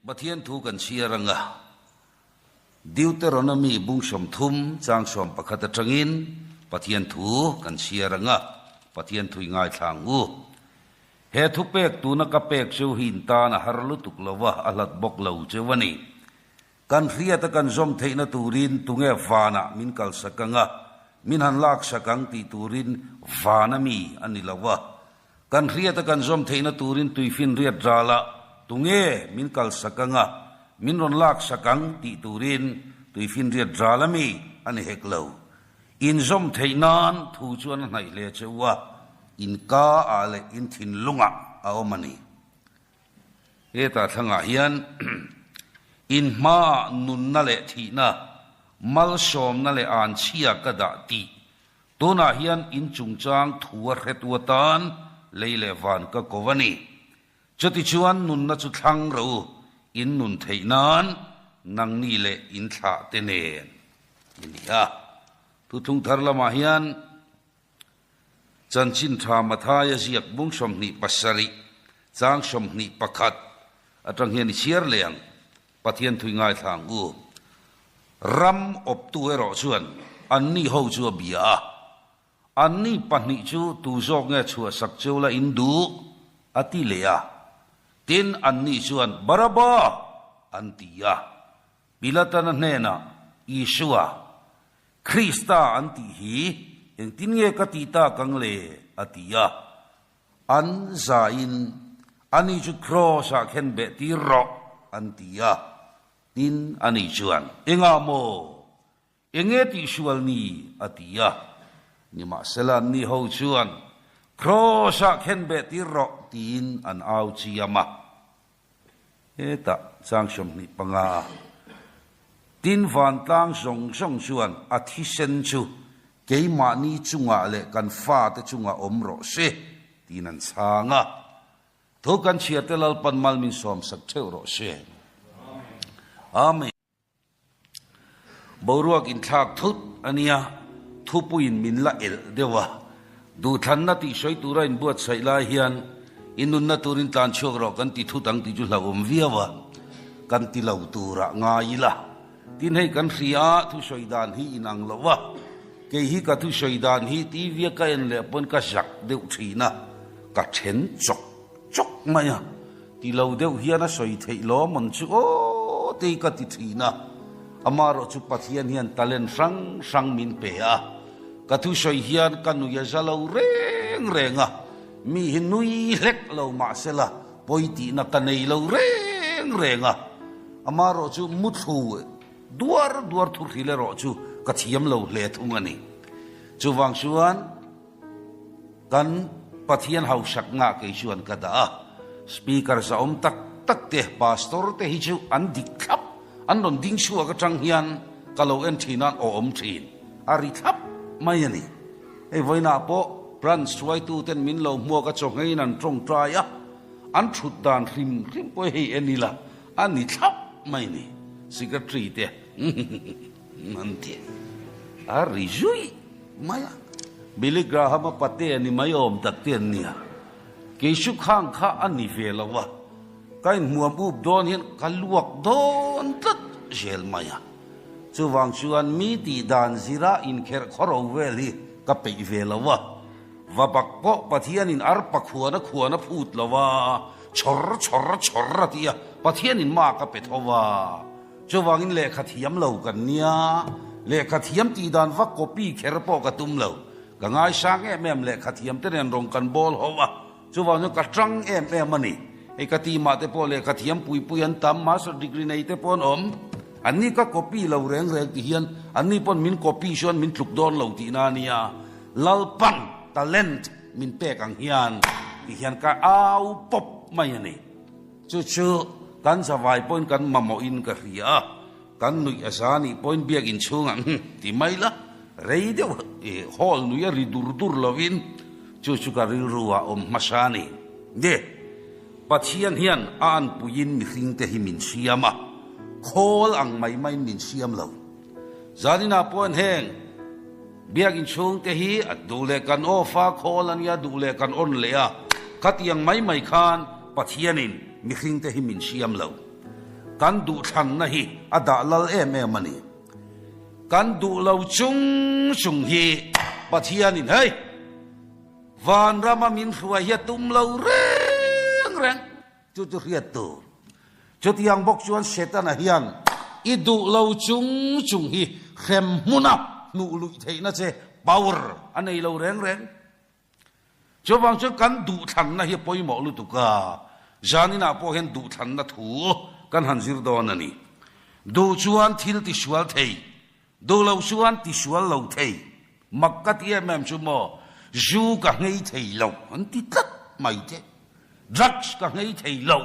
Pathian thu kan chhiar anga Deuteronomy bung 30 chang 11 atangin Pathian thu kan chhiar anga Pathian thui ngaithla ang u. He thupek tuna ka pek cheu hi in tan a har lutuk lo va, a hlat bawk lo cheu a ni. Kan hriata kan zawm theihna turin tunge vanah min kalsak anga min han laksak ang tih turin vana mi a ni lo va. Kan hriata kan zawm theihna turin tuifinriat ralah tunge min kalsak anga min rawn laksak ang tih turin tuifinriat ral a mi a ni hek lo. Inzawm theih nan thu chuan a hnaih hle che u a, in ka ah leh in thinlungah a awm a ni. Hetah thlangah hian in hmaah nunna leh thihna, malsawmna leh anchhia ka dah tih Tunah hian in chungchang thu a hretu atan lei leh van ka ko a ni. Chutichuan nunna chu thlang ro u, in nun theih nan nangni leh in thlah te nen i ni a. Thuthlung thar lamah hian Chanchin Tha Mathaia ziak bung 27 chang 21 atang hian i chhiar leh ang. Pathian thui ngaithla ang u. Ram awptu erawh chuan anni ho chu a bia a, Anni pahnih chu tu zawk nge chhuahsak cheu la in duh? a ti leh a. Tin, anni chuan, Baraba! an ti a. Pilatana hnenah, Isua, Krista an tih hi engtin nge ka tih tak ang le? a ti a. An zain, Ani chu Kraws-ah khen beh tir rawh, an ti a. Tin, ani chuan, Engah maw? Enge tihsual ni? a ti a. Nimahsela anni ho chuan, Kraws-ah khen beh tir rawh, tiin an au chiam a. Hetah chang 25 a tin vantlang zawng zawng chuan a thisen chu keimahni chungah leh kan fate chungah awm rawh se tiin an chhang a. Thu kan chhiarte Lalpan mal min sawmsak theuh rawh se. Amen. Boruak inthlak thut a nia, thupuiin min la elh deuh a. Duhthlanna tih sawi tura inbuatsaih lai hian i nunna turin tlan chhuak rawh kan ti thut ang tih chu hlauhawm viau a, kan ti lo turah ngai ila. Tin hei kan hria a, thusawi dan hi inang lo a, kei hi ka thusawi dan hi TV a ka en leh pawn ka zak deuh thin a, ka then chawk chawk mai a. Ti lo deuh hian a sawi theih lawm an chu aw tei ka ti thin a, amaherawh chu Pathian hian talent hrang hrang min pe a, ka thusawi hian ka nui a za lo reng reng a, mi hi nui hlek lo mahsela pawi tihna ka nei lo reng reng a, amaherawh chu muthlu duar duar thu hril erawh chu ka thiam lo hle thung a ni. Chuvang chuan. Kan Pathian hausak ngah kei chuan ka dah a, Speaker zahawm tak tak te, Pastor te hi chu an dik thlap, an rawn ding chhuak atang hian ka lo en thin a, an awm thin, a ri thlap mai a ni. Hei vawiinah pawh Branch hruaitu ten min lo hmuak a chawhngeiin an tawngtai a, an thut dan hrim hrim pawh hei en ila a ni thlap mai a ni, Secretary te an ti a ri zui. Mai a, Billy Graham-a pate a ni mai awm tak te an nia. Kei chu khang kha a ni ve lo a, ka inhmuam up dawn hian ka luak dawn tlat zel mai a. Chuvang chuan mi tih dan zira inkherh khawro vel hi ka peih ve lo a. Va bak pawh Pathianin arpa khuana khuan a phut lo a, chhawr chhawr chhawr a ti a, Pathianin mak a pe tho a. Chuvangin lehkha thiam lo kan nia, lehkha thiam tih dan va copy kher pawh ka tum lo. Ka ngaisang em em lehkha thiam te nen rawn kan bawl ho a, chuvang chuan ka tang em em a ni. Hei ka team ah te pawh lehkha thiam pui pui an tam, master degree nei te pawh an awm. Anni ka copy lo reng reng ti hian anni pawn min copy chuan min tluk dawn lo tihna a nia. Lalpan talent min pek ang hian ti hian ka au pawp mai a ni. Chu chu kan zavai pawhin kan mamawhin ka hria a, kan nuih a za nih pawhin biakinn chhungah hm ti mai la, rei deuh i hall nui a ri dur dur lovin chu chu ka rilru ah awm hmasa a ni. Ni, Pathian hian a anpuiin mihringte hi min siam a, khawl ang mai maiin min siam lo. Zaninah pawhin heng biakinn chhungte hi a duh leh kan off a, khawl a nia, duh leh kan on leh a, khatiang mai mai khan Pathianin mihringte hi min siam lo. kan duhthlanna hi a dah lal em em a ni. Kan duh lo chung chung hi Pathianin hei vanrama min hruai hi a tum lo reng reng. Chu chu hriat tur. Chutiang bawk chuan Setana hian i duh lo chung chung hi hrem hmuna hnuh luih theihna che power a nei lo reng reng. Chuvang chuan kan duhthlanna hi a pawimawh lutuk a, zaninah pawh hian duhthlanna thu kan han zir dawn a ni. Duh chuan thil tisual thei, duh lo chuan tisual lo thei. Mak ka ti em em chu maw, zu ka nghei thei lo an ti tlat mai te, drugs ka nghei thei lo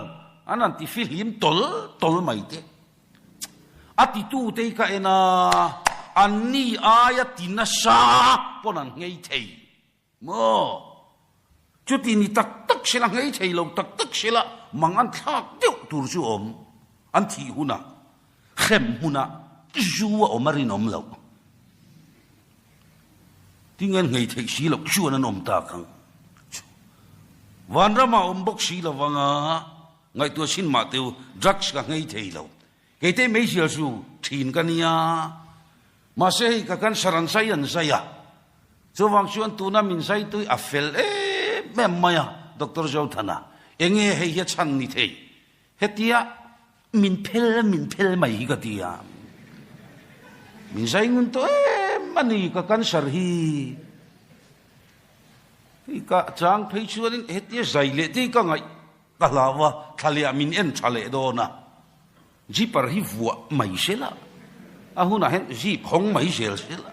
an han ti fihlim tawl tawl mai te. A titute hi ka en a, anni aia ti nasa pawn an nghei thei maw? Chuti ni tak tak sela, nghei thei lo tak tak sela, mang an thlak deuh tur chu awm. An thih hunah, hrem hmunah zu a awm a rinawm loh. Tinge an nghei theih si loh chuan an awm tak ang. Vanramah awm bawk si lovang a. Ngaihtuah sin mah teu drugs ka nghei thei lo. Keite meizial chu thin ka nia. Mahse hei ka cancer an zai an zai a. Chuvang chuan tuna min zai tui a fel em em mai a Doctor Zothana. Enge hei hi a chhan ni thei. Hetia min phel min phel mai hi ka ti a. Min zai ngun tawh em a ni ka cancer hi. Hei ka chang phei chuanin hetia zai leh te hi ka ngaih. Ka hlau a, thla leh ah min en tha leh dawn a, zipper hi vuah mai sela, a hunah hian zip hawng mai zel sela.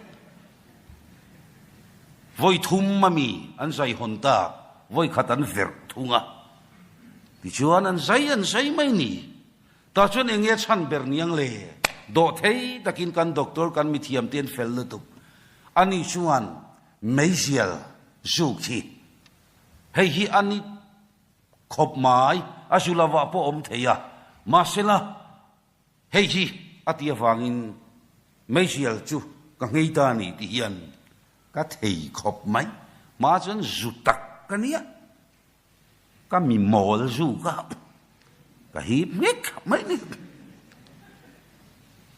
Vawi thum a mi an zai hawn tak, vawi khat an verh thung a, tichuan an zai an zai mai ni. Tah chuan eng nge chhan ber niang le? Dawh thei takin kan doctor kan mithiam te an fel lutuk. Ani chuan meizial zuk hi hei hi a ni Khawp mai, a zu lovah pawh awm thei a, mahsela hei hi a ti avangin meizial chu ka nghei ta a ni ti hian ka thei khawp mai. Hma chuan zu tak ka nia, ka mi mawl zu ka ka hip nghek mai ni.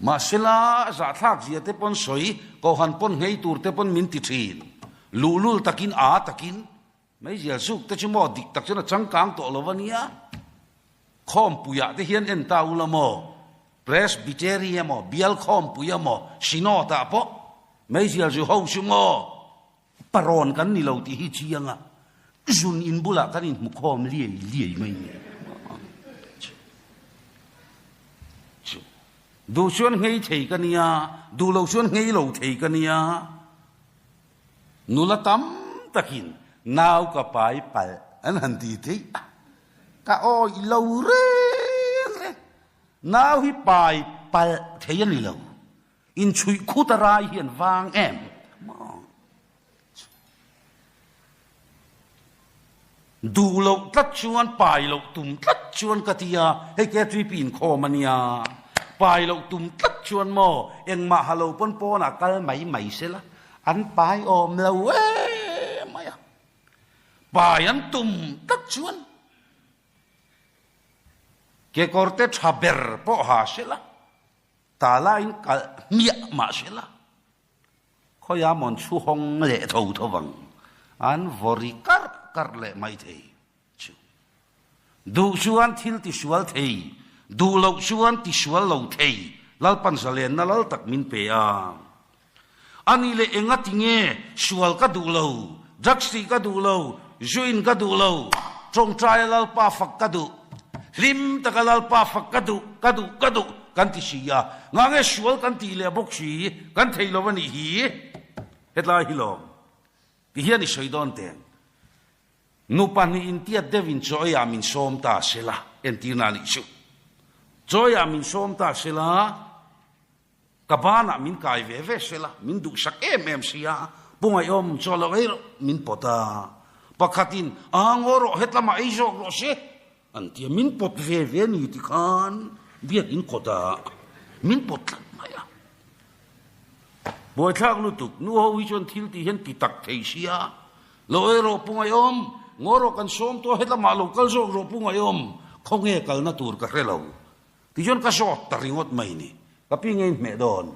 Mahsela zahthlak zia te pawn sawi, kohhan pawn nghei tur te pawn min ti thin, luhlul takin a takin Meizial zuk te chu maw dik tak chuan a changkang tawh lo a nia. Khawmpuiah te hian en ta ula maw, Presbytery emaw, Bial Khawmpui emaw, Synod ah pawh meizial zu ho chu maw parawn kan ni lo tih hi chiang a, zun in bulah kan inhmu khawm liai liai mai ni. Duh chuan nghei thei ka nia, duh lo chuan nghei lo thei ka nia. Nula tam takin nau ka pai palh an han ti theih a, ka awih lo reng reng. Nau hi pai palh thei a ni lo, inchhuih khut a rai hi an vang em maw? Duh loh tlat chuan pai loh tum tlat chuan ka ti a, hei KTP inkhawm a nia, pai loh tum tlat chuan maw engmah ha lo pawn pawnah kal mai mai sela, An pai awm lo em mai a, pai an tum tlat chuan kekawrte tha ber pawh ha sela, tala in kalh hmiah mah sela, khawiah mawn chhu hawng leh tho tho vang, an vawri karh karh leh mai thei chu. Duh chuan thil tisual thei, duh loh chuan tisual lo thei, Lalpan zalenna lal tak min pe a. A nih leh enga ti nge sual ka duh lo, drugs tih ka duh lo, zu in ka duh lo, tawngtaia Lalpa fak ka duh, hlim taka Lalpa fak ka duh, ka duh, ka duh kan ti si a, ngah nge sual kan tih leh bawk si, kan thei lo a nih hi? Hetlai hi lawm ti hian i sawi dawn teng. Nu pahnihin tiat deuhin chaw eiah min sawm ta sela, entirna a nih chu. Chaw eiah min sawm ta sela, Ka banah min kai ve ve sela, min duhsak em em sia, Pu Ngaihawm chaw lo ei rawh, min pawt a. Pakhatin, A ngaw rawh, hetlamah ei zawk rawh se, an ti a, min pawt ve ve ni ti khan biakin kawtah min pawt tlat mai a. Buaithlak lutuk, nu ho hi chuan thil tih hian ti tak thei sia, Lo ei rawh Pu Ngaihawm, ngaw rawh kan sawm tawh a, hetlamah lo kal zawk rawh Pu Ngaihawm, khawnge kalna tur ka hre lo. Tichuan ka zawt ta ringawt mai ni. Ka pi nge inhmeh dawn?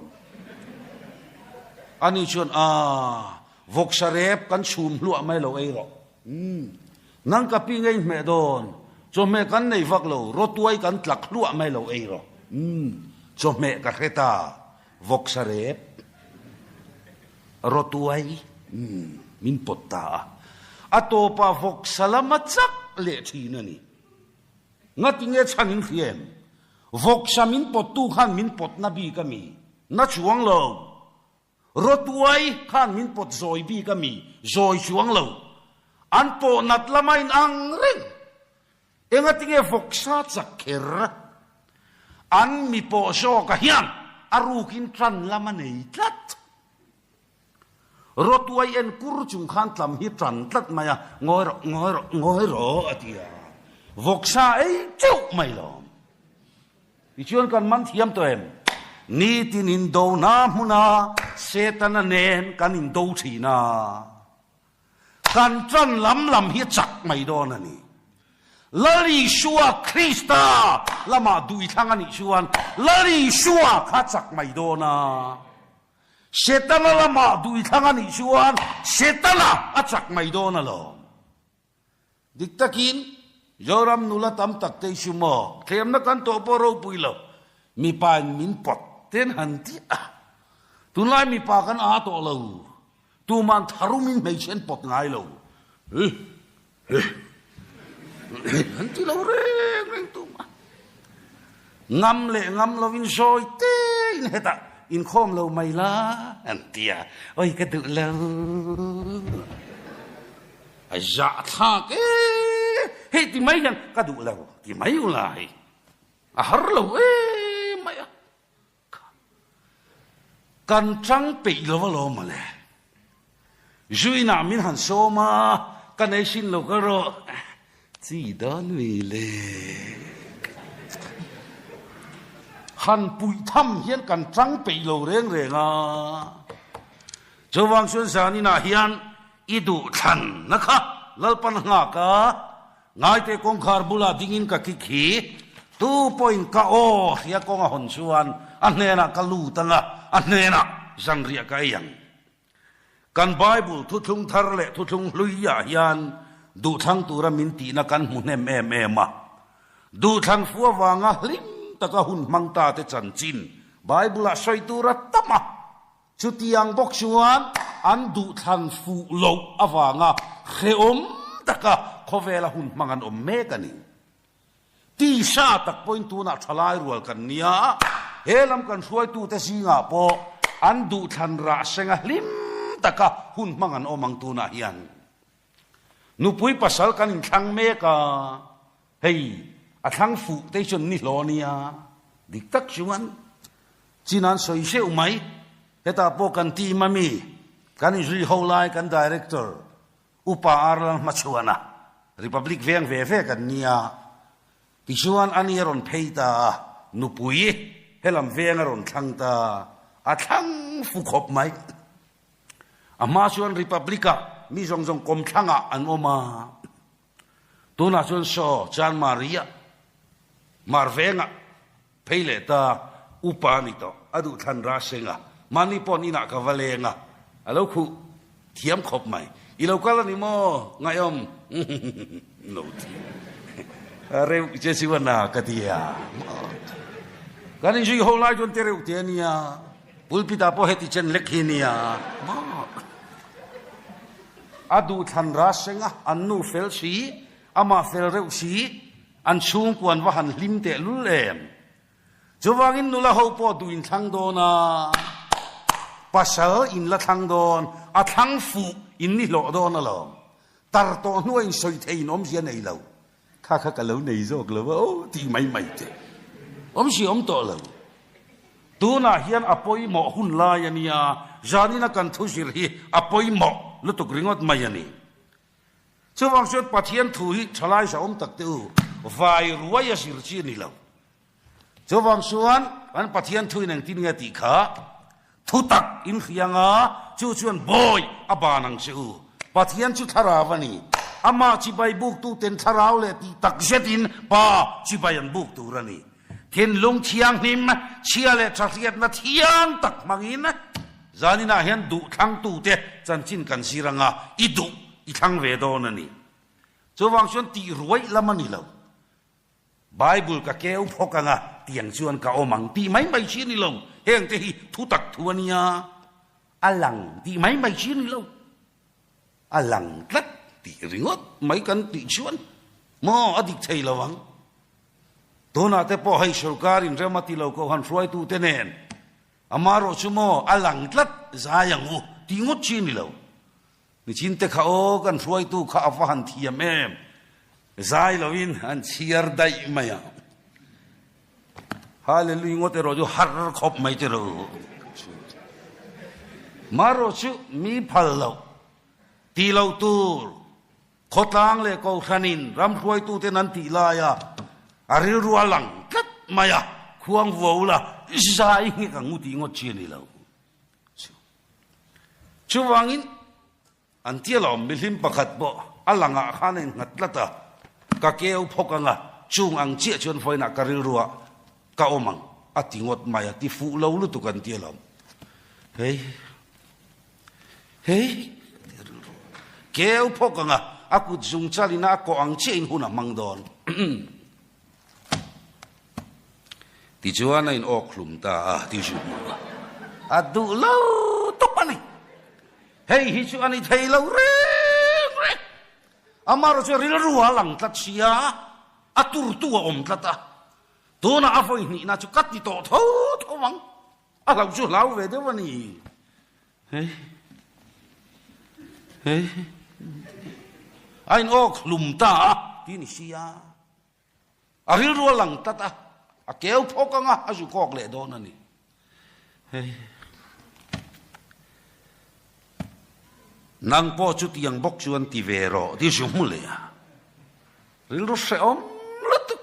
Ani chuan, Aa, vawksa rep kan chhum hluah mai lo ei rawh. Umm, nang ka pi nge inhmeh dawn? Chawhmeh kan nei vak lo, rawtuai kan tlak hluah mai lo ei rawh. Umm, chawhmeh ka hre ta, vawksa rep, rawtuai, umm, min pawt ta a. A tawpah vawksa lama chak leh thin a ni. Ngatinge chhan in hria em? Vawksa min pawttu khan min pawtna bik a mi? Na chuang lo. Rawtuai khan min pawt zawi bik a mi? Zawi chuang lo. An pawh nat lama in ang reng. Engatinge vawksa chak kher? An mi pawh zawka hian a rukin tan lam a nei tlat. Rawtuai en kur chung khan tlam hi tan tlat mai a, ngawi rawh, ngawi rawh, ngawi rawh a ti a. Vawksa ei teuh mai lo. Tichuan kan man thiam tawh em? Nitin indona hmuna Setana nen kan indo thin a. Kan tan lam lam hi a chak mai dawn a ni. Lal Isua Krista lamah duithlang a nih chuan Lal Isua kha a chak mai dawn a. Setana lamah duithlang a nih chuan Setana a chak mai dawn alawm. Dik takin Zoram nula tam tak te chu maw thlemna kan tawh pawh ropui lo, mipa in min pawt ten han ti a. Tunlai mipa kan aa tawh lo, tuman tharumin hmeichhe an pawt ngai lo. Hi hi an ti lo reng reng tumah. Ngam leh ngam lovin sawi te in hetah inkhawm lo mai la an ti a, oi ka duh lo. A zahthlak e, hei ti mai hian ka duh lo ti mai ula hei a har lo em mai a. Kan chang peih lo alawm mawle. Zuinah min han sawm a, ka nei sin lo ka rawh. Chi dawn mi le. Han puih tham hian kan chang peih lo reng reng a. Chuvang chuan zaninah hian i duh thlan na kha Lalpan nghak a. Ngaite kawngkhar bulah dingin ka kik hi, tu pawhin ka aw hria kawng a hawn chuan a hnenah ka lut ang a, a hnenah zanriah ka ei ang. Kan Bible thuthlung thar leh thuthlung hluiah hian duhthlang tura min tihna kan hmu hnem em em a. Duhthlang fu avanga hlim taka hun hmang ta te chanchin Bible-ah sawi tur a tam a. Chutiang bawk chuan an duhthlan fuh loh avanga hrehawm taka khawvela hun hmang an awm mek a ni. Tisa tak pawhin tunah thalai rual kan nia, he lam kan hruaitute zingah pawh an duhthlan rah senga hlim taka hun hmang an awm ang tunah hian. Nupui pasal kan inthlang mek a, hei a thlang fuh te hi chuan ni hlaw nia, dik tak chuan chin an sawi hreuh mai, hetah pawh kan team a mi, kan inzui ho lai kan director Upa Arlan hmachhuan a, Republic veng ve ve kan nia, tichuan ani a rawn phei ta a, nupui helam veng a rawn thlang ta, a thlang fu khawp mai. A hma chuan Republic-ah mi zawng zawng kawmthlangah an awm a, tunah chuan saw Chanmari-ah, Marveng-ah phei leh ta upa a ni tawh, a duh thlan ra seng a, mahni paw'n inah ka va leng a, a lo khuh thiam khawp mai. I lo kal a ni maw? Ngaihawm lo ti reuh che chuan a ka ti a, kan inzui ho lai chuan te reuh te a nia. Pulpit ah pawh heti chen lek hi nia maw? A duhthlan ra seng a, an nu fel si, amah fel reuh si, an chhungkua an va han hlim teh lul em? Chuvangin nula ho pawh duh in thlang dawn a, pasal in la thlang dawn, a thlang fuh in ni hlawh dawn alawm. Tar tawh hnuah in sawi thei in awmzia nei lo. Kha kha ka lo nei zawk lo a aw tih mai mai te awmzia awm tawh lo. Tunah hian a pawimawh hun lai a nia, zanina kan thu zir hi a pawimawh lutuk ringawt mai a ni. Chuvang chuan Pathian thu hi thalai zahawm tak te u, vai ruai a zir chi a ni lo. Chuvang chuan kan Pathian thuin engtin nge tih kha thutak in hria anga chu chuan bawi a ban ang che u. Pathian chu thlarau a ni. Amah chibai buk tuten thlarau leh tih tak zetin Pa chibai an buk tur a ni. Thinlung thianghlim, chhia leh tha hriatna thiang tak hmangin zaninah hian duh thlangtute chanchin kan zir anga i duh i thlang ve dawn a ni. Chuvang chuan tih ruaih lam a ni lo. Bible ka keu phawk anga tiang chuan ka awm ang tih mai mai chi a ni lo. Hengte hi thu tak thu a nia, a lang tih mai mai chi a ni lo. A lang tlat tih ringawt mai kan tih chuan maw a dik thei lo ang. Tunah te pawh hei sorkar in rem a ti lo koh han hruaitu te nen amarawh chu maw a lang tlat zai ang u tih ngawt chi a ni lo. Nichin te kha aw kan hruaitu kha a va han thiam em zai loin an chhiar daih mai ang. Hallelujah ngawt erawh chu har khawp mai che rawh. Marawh chu mi phal loh ti lo tur khawtlang leh kohhranin ram hruaituten an tih laia a rilru a lang tlat mai a, khuang vuau la zai nghek ang u tih ngawt chi a ni lo. Chuvangin An tia lawm, mihlim pakhat pawh a langah khan a innghat tlat a, ka keu phawk ang a, chung ang chiah chuan vawiinah ka rilruah ka awm ang a ti ngawt mai a, ti fuh lo lutuk an tia lawm. Hei, hei, ka ti a rilru. Keu phawk ang a, a kut zung chalin a kawh ang chiahin hun a hmang dawn. Tichuan a in awk hlum ta a, ti chu a duh lo tawp a ni. Hei hi chu a ni thei lo reng reng. Amarawh chu rilru a lang tlat sia, a turtu a awm tlat a. Tunah a vawi hnihna chu ka ti tawh tho tho ang. A hlau chu hlau ve deuh a ni. Hei, hei, a in awk hlum ta a, ti ni sia. A rilru a lang tlat a, a keu phawk ang a, a zu kawk leh dawn a ni. Hei. Nang pawh chutiang bawk chuan ti ve rawh ti zu hmu leh a. Rilru hrehawm lutuk.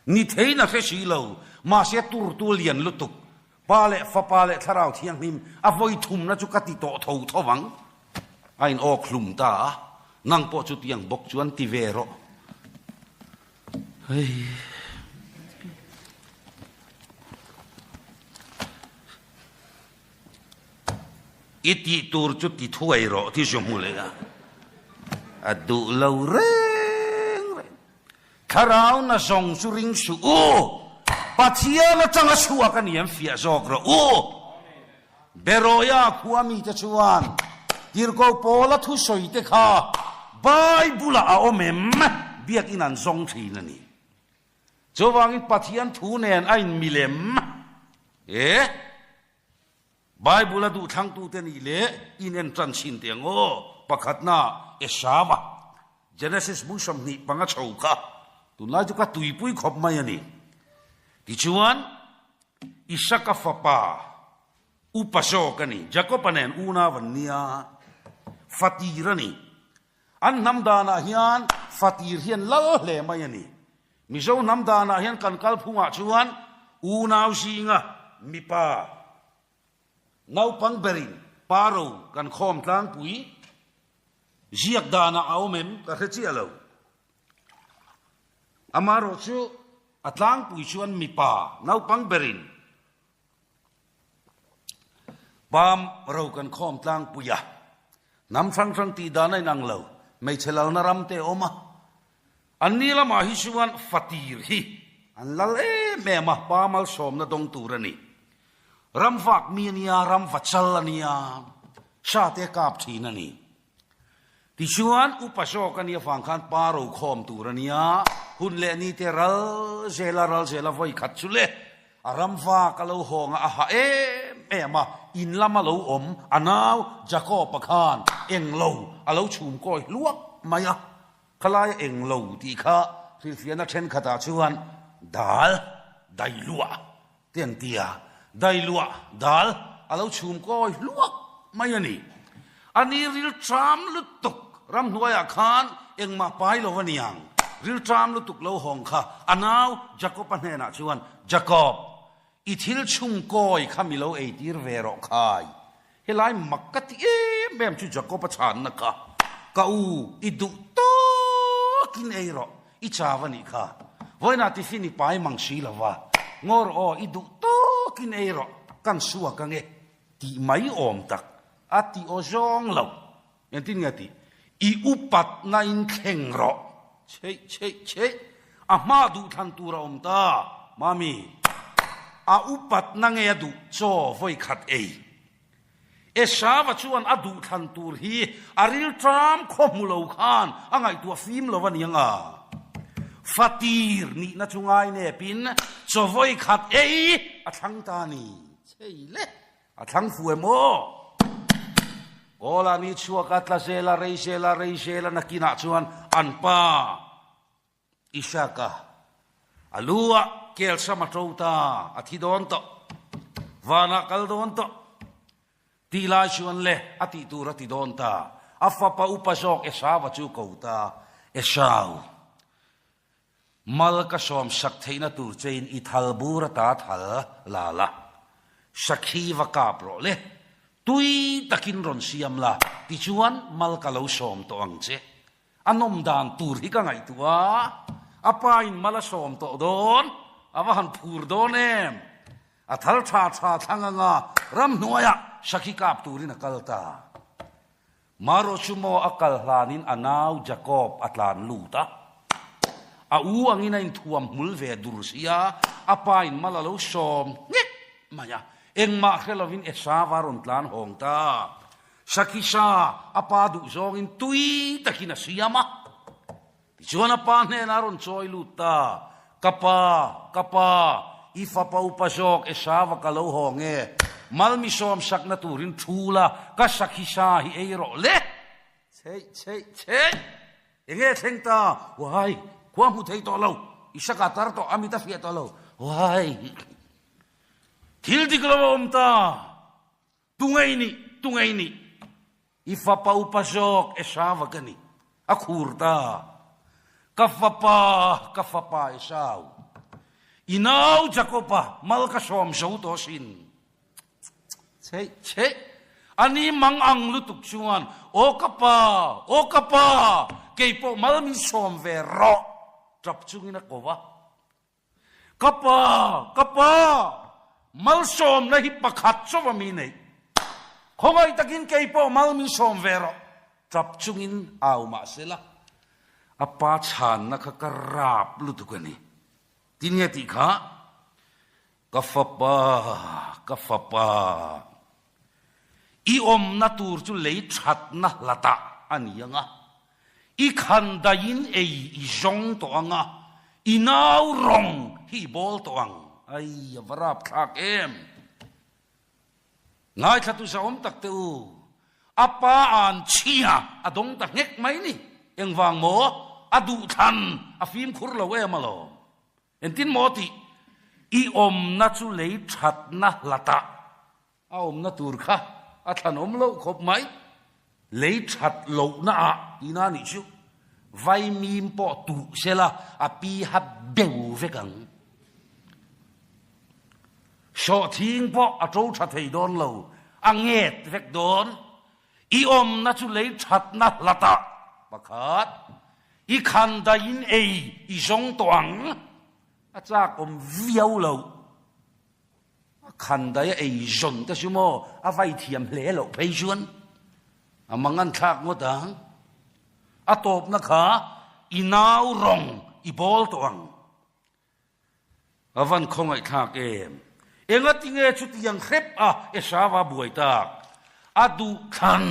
Ni theiin a hre si lo, mahse turtu lian lutuk. Pa leh Fapa leh Thlarau Thianghlim a vawi thumna chu ka ti tawh tho tho vang. A in awk hlum ta a, nang pawh chutiang bawk chuan ti ve rawh. Hei. I tih tur chu ti thuai rawh ti zu hmu leh a. A duh lo reng reng. Thlarau na zawng chu ring suh u, Pathian atanga chhuak a ni an fiah zawk rawh u. Beroia khua mite chuan Tirhkoh Paula thusawi te kha Bible-ah a awm em? Biakinn an zawng thin a ni. Chuvangin Pathian thu nen a inmilem e. Bible a duhthlangtute nih leh in en tan chhin teh ang aw. Pakhatna, Esava, Genesis bu 25 chho kha tunlai chu ka tuipui khawp mai a ni. Tichuan, Isaka fapa upa zawk a ni, Jakoba nen unau an nia, fatir a ni. An hnam danah hian fatir hian lal hle mai a ni. Mizo hnam danah hian kan kalphungah chuan unau zinga mipa naupang berin pa ro kan khawm tlangpui ziak danah a awm em ka hre chiah lo. Amaherawh chu a tlangpui chuan mipa naupang berin Pam ro kan khawm tlangpui a, hnam hrang hrang tih dan a inang lo, hmeichhe lalna ram te a awm a. Anni lamah hi chuan fatir hi an lal em em a, pa malsawmna dawng tur a ni. Ram vak mi a nia, ram va chal a nia, sa te a kap thin a ni. Tichuan, upa zawk a nih avang khan pa ro khawm tur a nia, hun leh ni te ral zela ral zela vawi khat chu le, a ram vak a lo hawng a, a ha em em a, in lama lo awm a nau Jakob-a khan englo a lo chhum kawi hluak mai a, khalaia englo tih kha hrilhfiahna thenkhatah chuan dal dailuah Te an ti a, dailuah dal a lo chhum kawi hluak mai a ni. A ni rilṭam lutuk ramhnuaiah khan engmah pai lo a niang. Rilṭam lutuk lo hawng kha a nau Jakob-a hnenah chuan, Jakob, i thil chhum kawi kha mi lo eitir ve rawh khai. Helai mak ka ti em em chu Jakob-a chhanna kha, Ka u, i duh tawkin ei rawh, i chau a nih kha. Vawiinah tiffin i pai mang si lo va, Ngaw rawh aw, i duh tawkin ei rawh, kan suak ange tih mai awm tak a ti aw zawng lo. Engtin nge a tih? I upatna in thleng rawh. Chheih chheih chheih, a hma duhthlan tur a awm ta, Mami. A upatna nge a duh chaw vawi khat ei? Esava chuan a duhthlan tur hi a rilṭam khaw hmu lo khan a ngaihtuah fim lo a ni ang a. Fatir nihna chu ngai nepin chaw vawi khat ei a thlang ta a ni. Chei le, a thlang fu em aw? Kawla ni chhuak a tla zel a, rei zel a, rei zel a nakinah chuan an pa Isaka a lu ah kel sam a to ta, a thi dawn tawh, vanah kal dawn tawh tih lai chuan le a tih tur a ti dawn ta, a fapa upa zawk Esau-a chu ko ta, Esau, mal ka sawm sak theihna tur chein i thal bur ata thal la la, sakhi va kap rawh le, tui takin rawn siam la, tichuan mal ka lo sawm tawh ang che. A nawm dan tur hi ka ngaihtuah a, a pa in mal a sawm tawh dawn, a va han phur dawn em? A thal tha tha thlang anga ramhnuaiah sakhi kap turin a kal ta. Marawh chu maw a kal hlanin a nau Jakob a tlan lut a, a u angin a inthuam hmul ve dur sia, a pa in mal a lo sawm nghek mai a, engmah hre lovin Esava a rawn tlan hawng ta. Sakisa a pa duh zawngin tui takin a siam a, tichuan a pa hnenah a rawn chawi lut ta, Ka pa, ka pa, i fapa upa zawk Esava ka lo haw nge, malmi sawm sakna turin thu la, ka sakhisa hi ei rawh le. Chheih, chheih, chheih, enge thleng ta? Uai, khua hmu thei tawh lo, i saka tar tawh, a mit a fiah tawh lo. Uai, thil dik lo a awm ta. Tu ngei nih, tu ngei nih, i fapa upa zawk Esau-a ka ni, a khur ta. Ka fapa, ka fapa Esau, i nau Jakob-a mal ka sawm zo tawh asin. Chheih, chheih, a ni mang ang lutuk chuan, Aw ka pa, aw ka pa, kei pawh mal min sawm ve rawh, tap chungin a ko va. Ka pa, ka pa, malsawmna hi pakhat chauh a mi neih. Khawngaih takin kei pawh mal min sawm ve rawh, tap chungin au mah sela, a pa chhanna kha ka rap lutuk a ni. Tin nge tih kha? Ka fapa, ka fapa, i awmna tur chu lei thatna hlatah a ni ang a, I khan daiin ei i zawng tawh ang a, i nau rawng hi i bawl tawh ang. Ai, a va rapthlak em! Ngaithlatu zahawm tak te u, a pa an chhia a dawng ta nghek mai ni. Engvang maw? A duhthlan a fimkhur lo em alawm. Engtin maw tih? I awmna chu lei thatna hlatah A awmna tur kha a thlanawm loh khawp mai. Lei that lohna ah tihna a nih chu. Vaimim pawh tuh sela a pi ha beu vek ang. Sawhthing pawh a to tha thei dawn lo, a nget vek dawn. I awmna chu lei thatna hlatah pakhat, i khan daiin ei i zawng tawh ang. A chak awm viau lo. A khan dai a ei zawn te chu maw a vai thiam hle loh phei chuan a mangan thlak ngawt ang. A tawpna kha i nau rawng i bawl tawh ang. A van khawngaih thlak em. Engati nge chutiang hrep a Esava buai tak? A duh thlan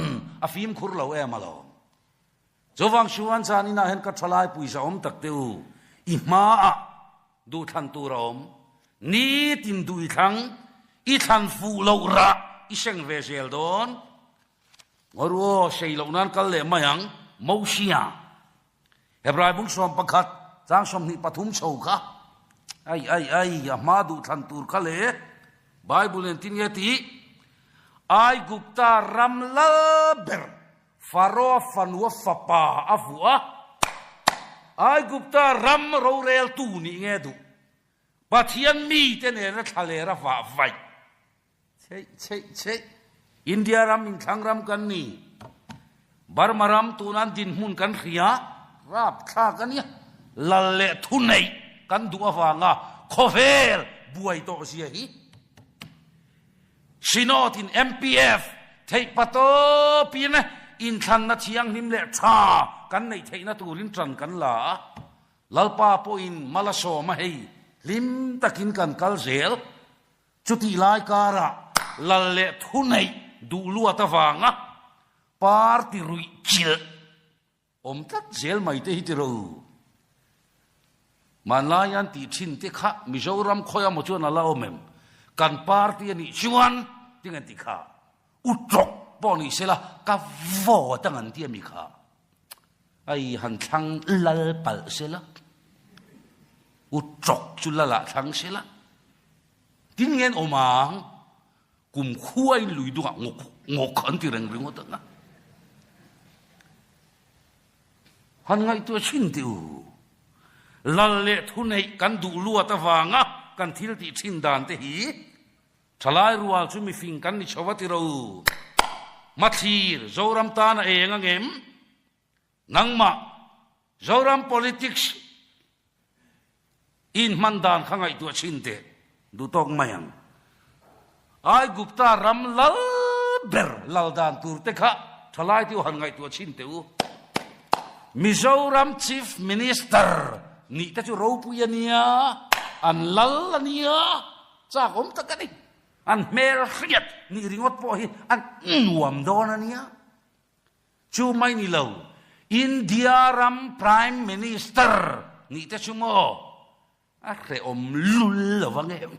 a fimkhur lo em alawm. Chuvang chuan zaninah hian ka thalai puisa awm tak te u, i hmaah duhthlan tur a awm. Nitin duh i thlang, i thlan fuh loh rah i seng ve zel dawn. Ngawi aw, sei loh nan kal leh mai ang, Mosia. Hebrai bung 11, chang 23 chho kha. Ai, ai, ai, a hma duhthlan tur kha le. Bible nen tin nge tih? Aigupta ram lal ber Faroa fanua fapa a vuah a, Aigupta ram roreltu nih nge duh? Pathian mite nena thlaler a vah vaih. Chheih, chheih, chheih. India ram inthlang ram kan ni. Burma ram tuna an dinhmun kan hria, rapthlak a nia. Lal leh thuneih kan duh avanga khawvel buai tawh zia hi. Synod in MPF theih patawpin inthlanna thianghlim leh tha kan neih theihna turin tan kan la a, Lalpa pawhin mal a sawm a hei hlim takin kan kal zel. Chutih lai karah lal leh thuneih duh luat avanga party ruih chilh Awm tlat zel mai te hi ti ro. Hmanlai an tih thin te kha Mizoram khawi amaw chuan a la awm em? Kan party a nih chuan ting an ti kha. U tawk pawh ni sela ka vote ang an ti ami kha. Ai han thlang lal palh sela. U tawk chu lal ah thlang sela. Tin nge an awm ang? Kum khuain lui dungah ngawk ngawk an ti reng ringawt ang a. Han ngaihtuah thin teh u. Lal leh thuneih kan duh luat avanga kan thil tih thin dan te hi thalai rual chu mifing kan ni chho a ti ro. Mathlir Zoram tan a eng ang em? Nangmah Zoram politics inhman dan kha ngaihtuah chhin teh duh tawk mai ang. Aigupta ram lal ber lal dan tur te kha thalai te u han ngaihtuah chhin teh u. Mizoram Chief Minister nih te chu ropui a nia, an lal a nia, chak awm tak a ni. An hmel hriat nih ringawt pawh hi an nuam dawn a nia. Chu mai ni lo, India ram Prime Minister nih te chu maw a hrehawm lul lo vang em?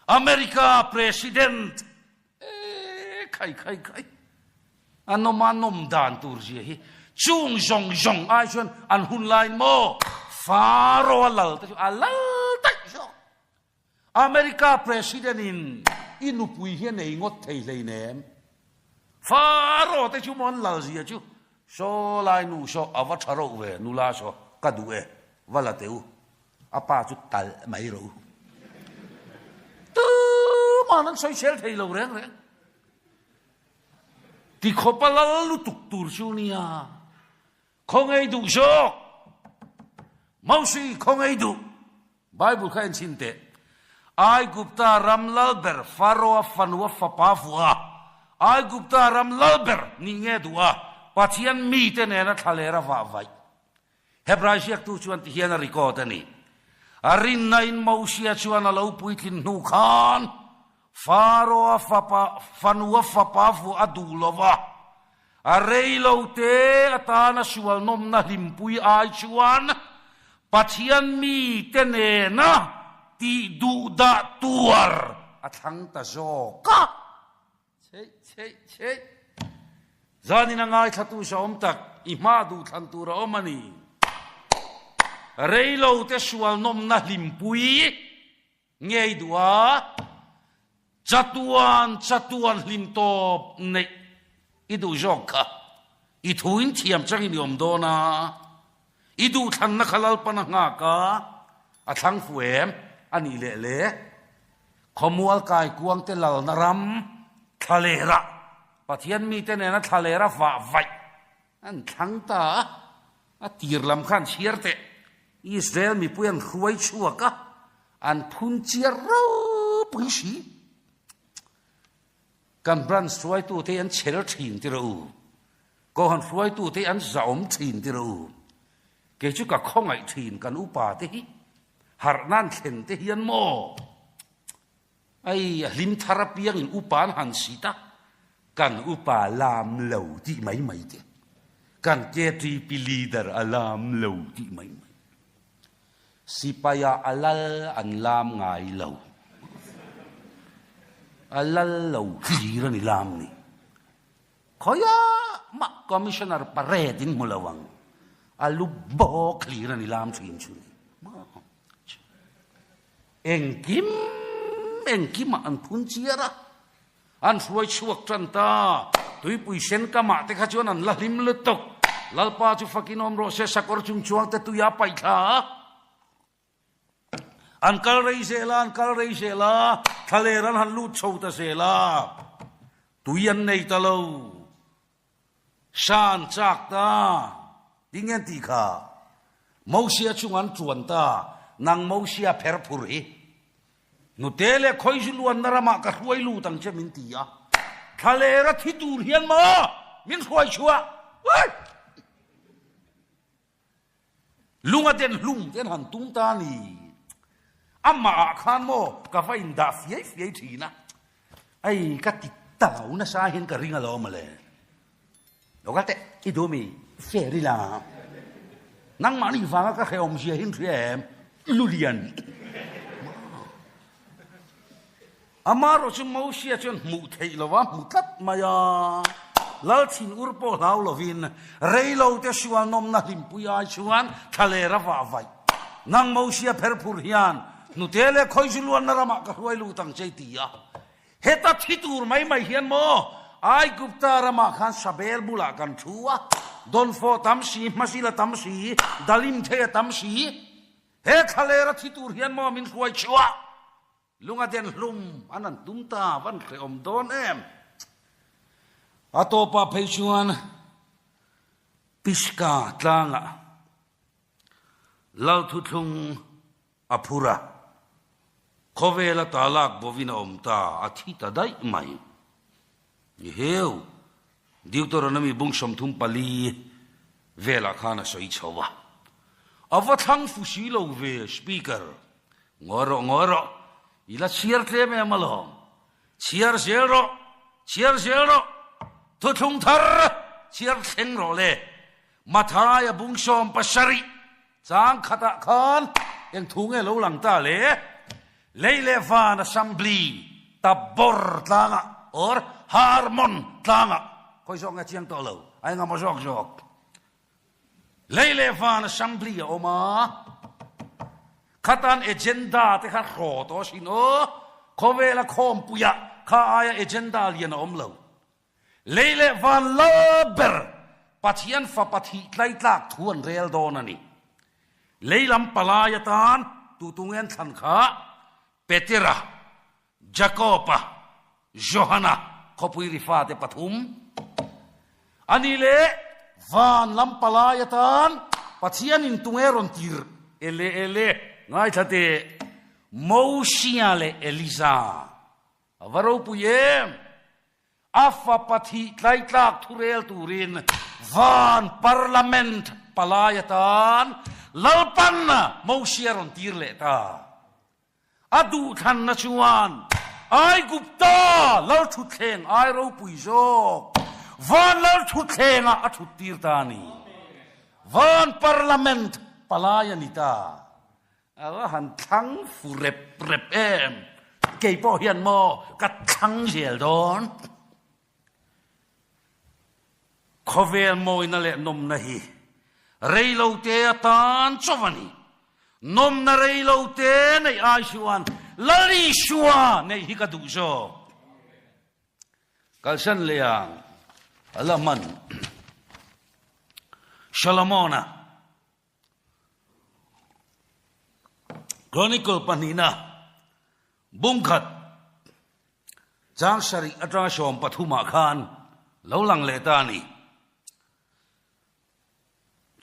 America President e khai khai khai a nawm a nawm dan tur zia hi chung zawng zawng ai chuan an hun laiin maw Pharaoh a lal te chu a lal daih zawk. America President in i nupui hi a nei ngawt thei hleinem. Pharaoh te chu maw an lal zia chu saw lai nu saw a va tha reuh ve nula saw ka duh e va la teh u a pa chu talh mai rawh u. Tuman an sawisel thei lo reng reng. Tikhawpa lal lutuk tur chu nia. Khaw ngei duh zawk. Mausi khaw ngei duh. Bible kha en chhin teh. Aigupta ram lal ber Pharaoh-a fanua fapa vuah a, Aigupta ram lal ber nih nge duh a, Pathian mite nena thlaler a vah vaih. Hebrai ziaktu chuan ti hian a record a ni. A rinna-in Mosia chuan a lo puitlin hnu khan Pharaoh-a fapa fanua fapa vuah a duh lo va, A rei lo te atana sualnawmna hlimpui ai chuan Pathian mite nena tih duh dah tuar a thlang ta zawk a. Chheih chheih chheih. Zanin a ngaithlatu sa awm tak i hma duh thlan tur a awm a ni. Rei lo te sualnawmna hlimpui. Ngei duh a, chatuan chatuan hlim tawp neih i duh zawk kha. I thu in thiam changin i awm dawn a, i duhthlanna kha Lalpan a nghak a, a thlang fu em? A nih leh le, khawmual kaikuangte lalna ram thlalerah Pathian mite nena thlalera vah vaih an thlang ta a, A tir lam khan chhiar teh. Israel mipui an hruai chhuak a, an phun chiar ropui si. Kan branch hruaitute hi an chhel thin tir a u. Kohhran hruaitute hi an zahawm thin tir a u. Kei chu ka khawngaih thin kan upa te hi. Harh nan thlen te hian maw? Ai, a hlim thar apiangin upa an han sit a, kan upa lam lo tih mai mai te, kan KTP leader a lam lo tih mai mai. Sipaia a lal an lam ngai lo. A lal lo hlir a ni lam ni. Khawiah mah Commissioner parade in hmu lo ang. A lu bawk hlir a ni lam thin chu ni. Engkim engkimah an phun chiar a, an hruai chhuak tan ta. Tuipui sen kamah te kha chuan an la hlim lutuk. Lalpa chu fakin awm rawh se, sakawr chung chuang te tuia paih thla a. An kal rei zel a, an kal rei zel a, thlaler an han lut chho ta zel a. Tui an nei ta lo. Sa an chak ta. Tinge an tih kha? Mosia chung an ṭuan ta, nang Mosia pher phur hi. Hnute leh khawizu luanna ramah ka hruai lut ang che min ti a, thlalera thi tur hian maw min hruai chhuah? Uai! Lunga den hlum te an han tum ta a ni. Amah ah khan maw ka va indah fiai fiai thin a, ei ka ti ta lo nasa hian ka ring alawm mawle. Lo kal teh, i duh mi fair ila. Nangmahni vanga ka hrehawm zia hi in hria em? Lulian. Amaherawh chu Mosia chuan hmuh theih lova hmu tlat mai a, Lal thin ur pawh hlau lovin reilo te sual nawmna hlimpui ai chuan thlaler a vah vaih. Nang Mosia pher phur hian hnute leh khawi zu luanna ramah ka hruai lut ang che i ti a. Heta thi tur mai mai hian maw Aigupta ramah khan Sabel bulah kan thu a, dawnfawh tam si, hmazil a tam si, dalim thei a tam si. He thlaler a thi tur hian maw min hruai chhuah? Lunga den hlum an han tum ta van hrehawm dawn em? A tawpah phei chuan Pisgah tlangah Lalthuthlung a phur a, khawvela ta lak bovin a awm ta, a thi ta daih mai. Ni heu, Deuteronomy bung 34 velah khan a sawi chho a. A va thlang fu si lo ve, Speaker. Ngawi rawh, ngawi rawh, i la chhiar tlem em alawm. Chhiar zel rawh, chhiar zel rawh, thuthlung thar chhiar thleng rawh le. Mathaia bung 70 chang khatah khan eng thu nge lo lang ta le? Lei leh van assembly Tabor tlangah or Harmon tlangah khawi zawk nge chiang tawh lo, a engamaw zawk zawk. Lei leh van assembly a awm a, khatan agenda te kha hraw tawh asin aw, khawvela khawmpuiah kha aia agenda lian a awm lo. Lei leh van lal ber Pathian fapa thih tlaitlak thu an rel dawn a ni. Lei lam palai atan tutu nge an thlan kha Petera, Jakob-a, Johana khawpui ri fate pathum a ni leh van lam palai atan Pathianin tunge rawn tir ele ele ngaithla teh Mosia leh Elija a va ropui em! A fapa thih tlaitlak thurel turin van parliament palai atan Lalpan Mosia rawn tir leh ta. A duhthlanna chuan Aigupta lalthutthleng ai ropui zawk van lalthutthlengah a thut tir ta a ni. Van Parliament palai a ni ta. A va han thlang fu rep rep em! Kei pawh hian maw ka thlang zel dawn? Khawvel mawina leh nawmna hi reilote atan chauh a ni. Nawmna reilote neih ai chuan Lal Isua neih hi ka duh zawk. Kalsan leh ang a la hman Solomona Chronicle pahnihna bungkhat Chang sarih atanga 13 ah khan lo lang leh ta a ni.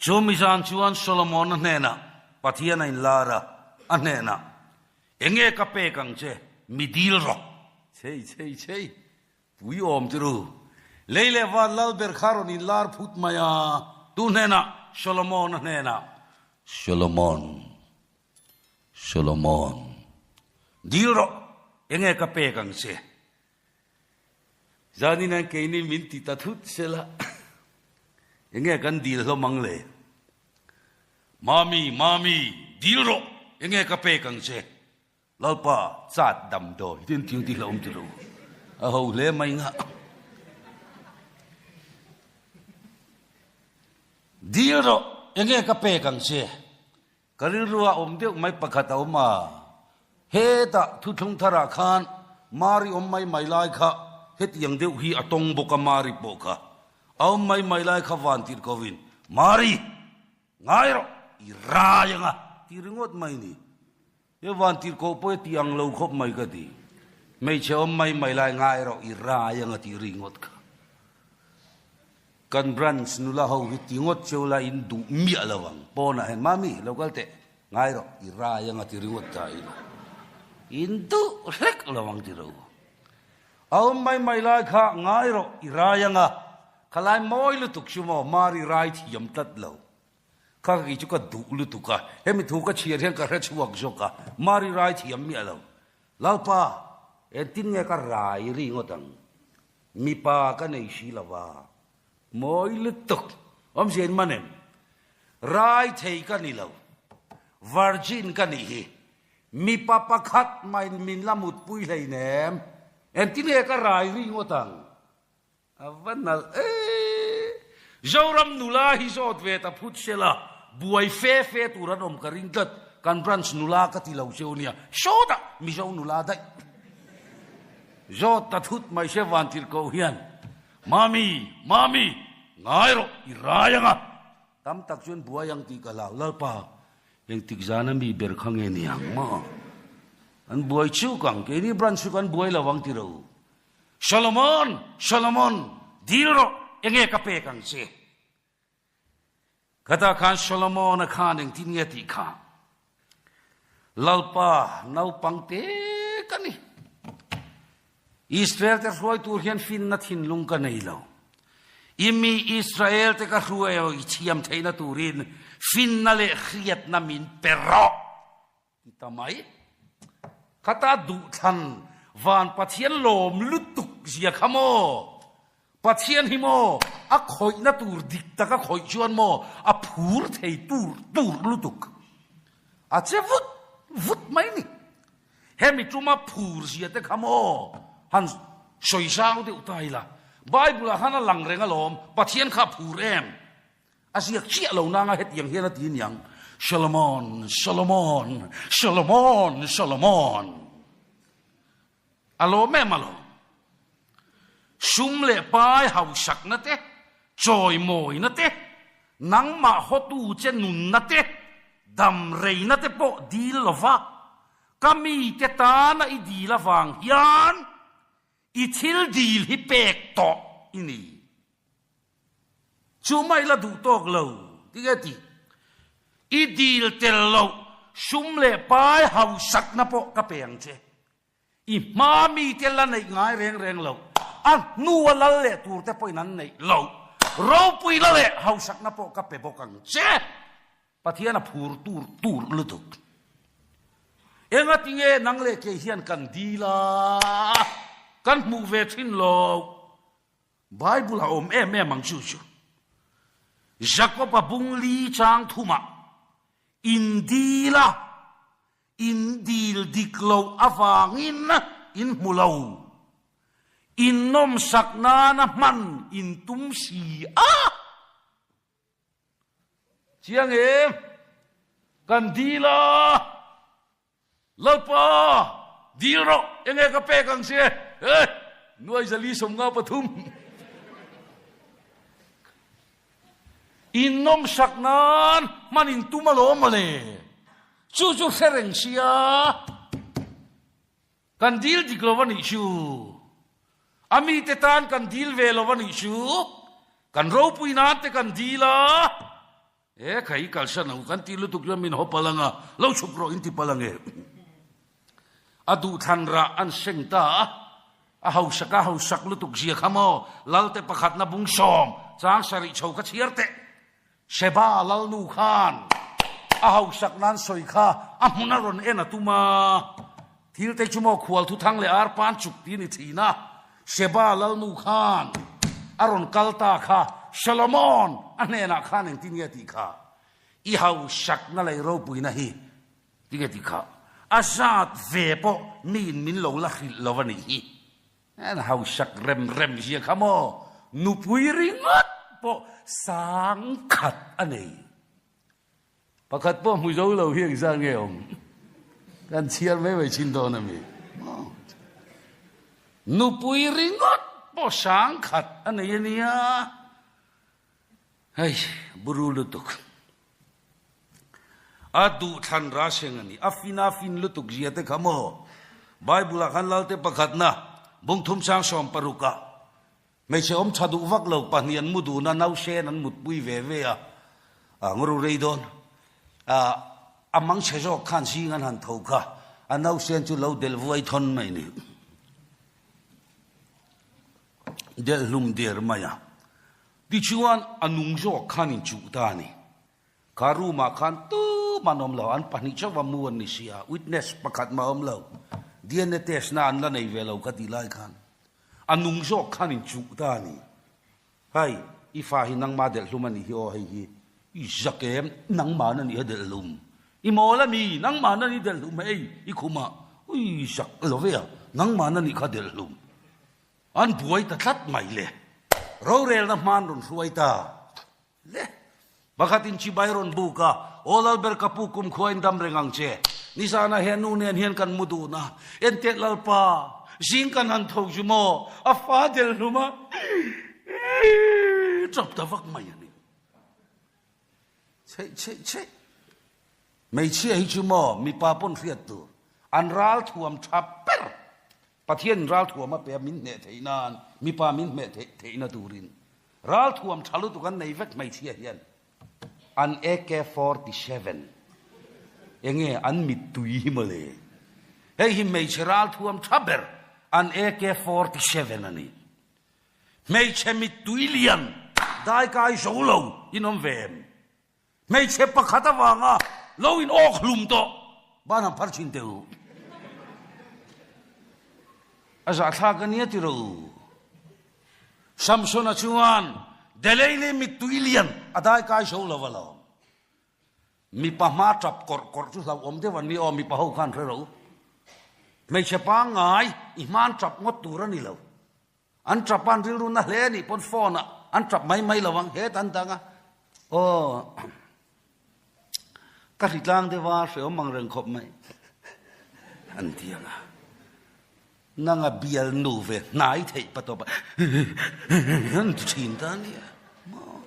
Chu mi zan chuan Solomon-a hnenah Pathian a inlar a, a hnenah, Enge ka pek ang che, mi dil rawh. Chei chei chei, pui awm ti ru. Lei leh van lal ber kha rawn inlar phut mai a, tu hnenah? Solomon-a hnenah. Solomon. Solomon, dil rawh, enge ka pek ang che? Zanin an keini min ti ta thut sela, enge kan dil hlawm ang le? Mami, Mami, dil rawh, enge ka pek ang che? Lalpa, chat damdawi tin thing ti hlawm ti lo, a ho hle mai ngah. Dil rawh, enge ka pek ang che? Ka rilru a awm deuh mai pakhat a awm a, hetah thuthlung tharah khan Mari awm mai mai lai kha hetiang deuh hi a tawng bawk a Mari pawh kha a awm mai mai lai kha van tirh kovin Mari ngai rawh i rai anga ti ringawt mai ni. He van tirh koh pawh hi ti ang lo khawp mai ka ti. Hmeichhe awm mai mai lai ngai rawh i rai anga ti ringawt kha. Kan branch nula ho hi ti ngawt cheu la in duh miah lo ang. Pawnah hian, Mami, lo kal teh. Ngai rawh, i rai anga ti ringawt ta ila. In duh hlek lo ang ti ro. A awm mai mai lai kha ngai rawh, i rai anga. Khalai mawi lutuk chu maw, Mari rai thiam tlat lo. Kha kei chu ka duh lutuk a, hemi thu ka chhiar hian ka hre chhuak zawk a, Mari rai thiam miah lo. Lalpa, engtin nge ka rai ri ngawt ang? Mipa ka nei si lo va, mawi lutuk, awmzia in man em? Rai thei ka ni lo, virgin ka nih hi, mipa pakhat mahin min la mutpui hleinem, engtin nge ka rai ri ngawt ang? A va nalh e! Zoram nula hi zawt ve ta phut sela, buai fe fe tur an awm ka ring tlat, kan branch nula ka ti lo cheu nia, sawtah Mizo nula daih zawt ta thut mai se vantirhkoh hian, Mami, Mami, ngai rawh, i rai ang a, tam tak chuan buai ang tih ka hlau, Lalpa, engtik zana mi ber kha nge ni ang maw? An buai chuk ang, keini branch chu kan buai lo ang ti ro. Solomon, Solomon, dil rawh, enge ka pek ang che? Khatah khan Solomon-a khan engtin nge tih kha? Lalpa, naupang te ka ni. Israel te hruai tur hian finna thinlung ka nei lo. I mi Israel te ka hruai i thiam theihna turin finna leh hriatna min pe rawh. Ti ta mai. Khata duhthlan van Pathian lawm lutuk zia kha maw? Pathian hi maw a khawihna tur dik taka khawih chuan maw a phur thei tur tur lutuk. A che vut vut mai ni. Hemi tuma phur zia te kha maw han sawi zau deuh ta ila. Bible ah khan a lang reng alawm, Pathian kha a phur em? A ziak chiah lo nanga hetiang hian a ti niang, Solomon, Solomon, Solomon, Solomon. A lawm em alawm. Sum leh pai hausakna te, chawimawina te, nangmah hawtu che nunna te, damreina te pawh dil lova, ka mite tana i dil avang hian i thil dil hi pek tawh i ni. Chu mai la duh tawk lo, ti nge ti? I dil tel loh sum leh pai hausakna pawh ka pe ang che. I hma mite la neih ngai reng reng lo, a hnua lal leh turte pawhin an neih loh ropuina leh hausakna pawh ka pe bawk ang che. Pathian a phur tur tur lutuk. Engati nge nang leh kei hian kan dil a, kan hmuh ve thin lo? Bible a awm em em ang chu chu. Jakob-a bung li chang thumah in dil a, in dil dik loh avangin in hmu lo. In nawmsak nana hman in tum si a. Chiang em? Kan dil a. Lalpa, dil rawh, enge ka pek ang che? He! Nuai zali 53. In nawmsak nan hman in tum alawm mawle. Chu chu hre reng sia. Kan dil dik lo a nih chu. A mite tan kan dil ve lo a nih chu. Kan ropui nan te kan dil a. E kha i kalsan ang kan tih lutuk chuan min haw palh ang a, lo chhuk rawh in ti palh ang e. A duhthlan rah an seng ta a, a hausak a hausak lutuk zia kha maw, Lalte pakhatna bung sawm chang sarih chho kha chhiar teh. Sheba Lalnu khan a hausak nan sawi kha a hmun a rawn en a tum a, thil te chu maw khual thuthang leh arpan chuk ti ni thin a, Sheba lalnu khan a rawn kal ta kha Solomon a hnenah khan engtin nge tih kha? I hausakna lei ropuina hi tinge tih kha? A zat ve pawh miin min lo la hrilh lo a nih hi. An hausak rem rem zia kha maw? Nupui ringawt pawh sangkhat a nei. Pakhat pawh hmu zo lo hi engzat nge awm? Kan chhiar mai mai chin dawn a mi? Nupui ringawt pawh sangkhat a nei a nia. Hei, buru lutuk. A duhthlan ra seng a ni. A fin a fin lutuk zia te kha maw? Bible ah khan Lalte pakhatna bungthum sang 16 ah. Hmeichhe awm tha duh vak lo pahnih an mu dun a, nausen an mutpui ve ve a, a ngaw rei dawn. A mangchhe zawk khan zing an han tho kha, a nausen chu lo delh vuai thawn mai ni. Delh hlum der mai a. Tichuan a nung zawk khan inchuh ta a ni. Kha room ah khan tum an awm lo, an pahnih chauh a mu an ni si a, witness pakhat mah a awm lo, DNA test na an la nei ve lo ka tih lai khan a nung zawk khan in chuh ta a ni. Hei, i fa hi nangma delh hlum a nih hi aw hei hi, i zak em, nangman a nih a delh hlum, i mawl a mi, nangman a ni delh hlum hei, i khum ah, ui zak lo ve a, nangman a nih kha delh hlum. An buai ta tlat mai le, rorelna hman rawn hruai ta. Le! Pakhatin chibai rawn buk a, Aw Lalber ka pu kumkhua in dam reng ang che. Nizanah he nu nen hian kan mu dun a, Enteh Lalpa, zing kan han tho chu maw, a fa del hlum a, chawp ta vak mai a ni. Chheih chheih chheih. Hmeichhia hi chu maw mipa pawn hriat tur, an ral thuam tha ber. Pathian in ralthuam a pe a min hneh theih nan, mipa min hmeh theih theihna turin. Ralthuam tha lutuk an nei vek hmeichhia hian an AK 47 enge an mittui hi mawle. Hei hi hmeichhe ralthuam tha ber an AK 47 a ni. Hmeichhe mittui lian daikai zo lo in awm ve em? Hmeichhe pakhat avanga lo in awk hlum tawh ban han phar thin teh u. A zahthlak a nia ti ro u. Samsona chuan Deleili mittui lian a dai kai zo lo a lawm. Mipa hma tap kawrh kawrh chu hlauhawm deuh an ni aw mipa ho khan hre ro u. Hmeichhe pangngai i hman tap ngawt tur a ni lo. An tap an rilru na hle anih pawn phone ah an tap mai mai lo ang het an dang a aw ka hritlang deuh a hreawm ang reng khawp mai an ti ang a nanga bial nu ve hnai theih pa tawp a an ti thin ta ania maw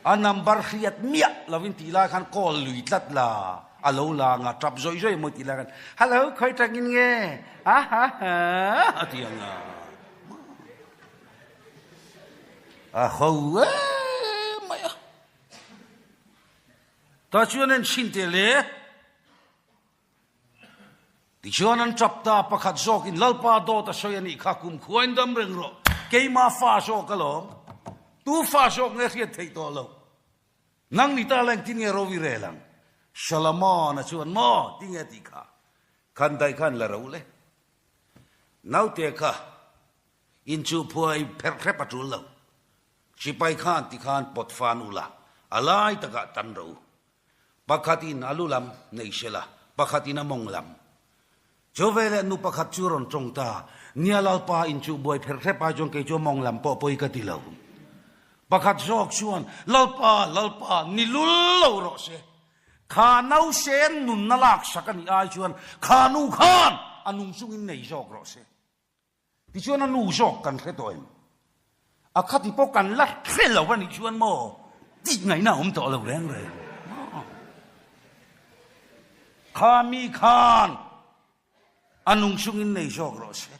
a number hriat miah lovin tih lai khan call lui tlat la. A lo lang a, tap zawih zawih maw tih lai khan, Hello, khawi tangin nge? Ha ha ha a ti ang a. A ho em mai a. Ta chuan an chhin teh le. Tichuan an tap ta, pakhat zawkin Lalpa dawt a sawi a nih kha, kum khuain dam reng rawh, keima fa zawk alawm. Tu fa zawk nge hriat theih tawh loh. Nang ni ta la engtin nge ro i rel ang? Solomon-a chuan maw tinge tih kha khan daih khan la ro le. Naute kha inchuh phuai pherh hrep a tul lo. Sipai khan ti khan pawt fan ula, a lai takah tan ro. Pakhatin a lu lam nei se la, pakhatin a mawng lam. Chu veleh nu pakhat chu rawn tawng ta, Nia Lalpa inchuh buai pherh hrep ai chuan kei chu mawng lam pawh pawi ka ti lo. Pakhat zawk chuan, Lalpa, Lalpa, ni lul lo rawh se. Kha nausen nunna laksak a nih ai chuan kha nu khan a nung chungin nei zawk rawh se. Tichuan a nu zawk kan hre tawh em? A khati pawh kan la hre lo a nih chuan maw tih ngaihna a awm tawh lo reng reng maw? Kha mi khan a nung chungin nei zawk rawh se.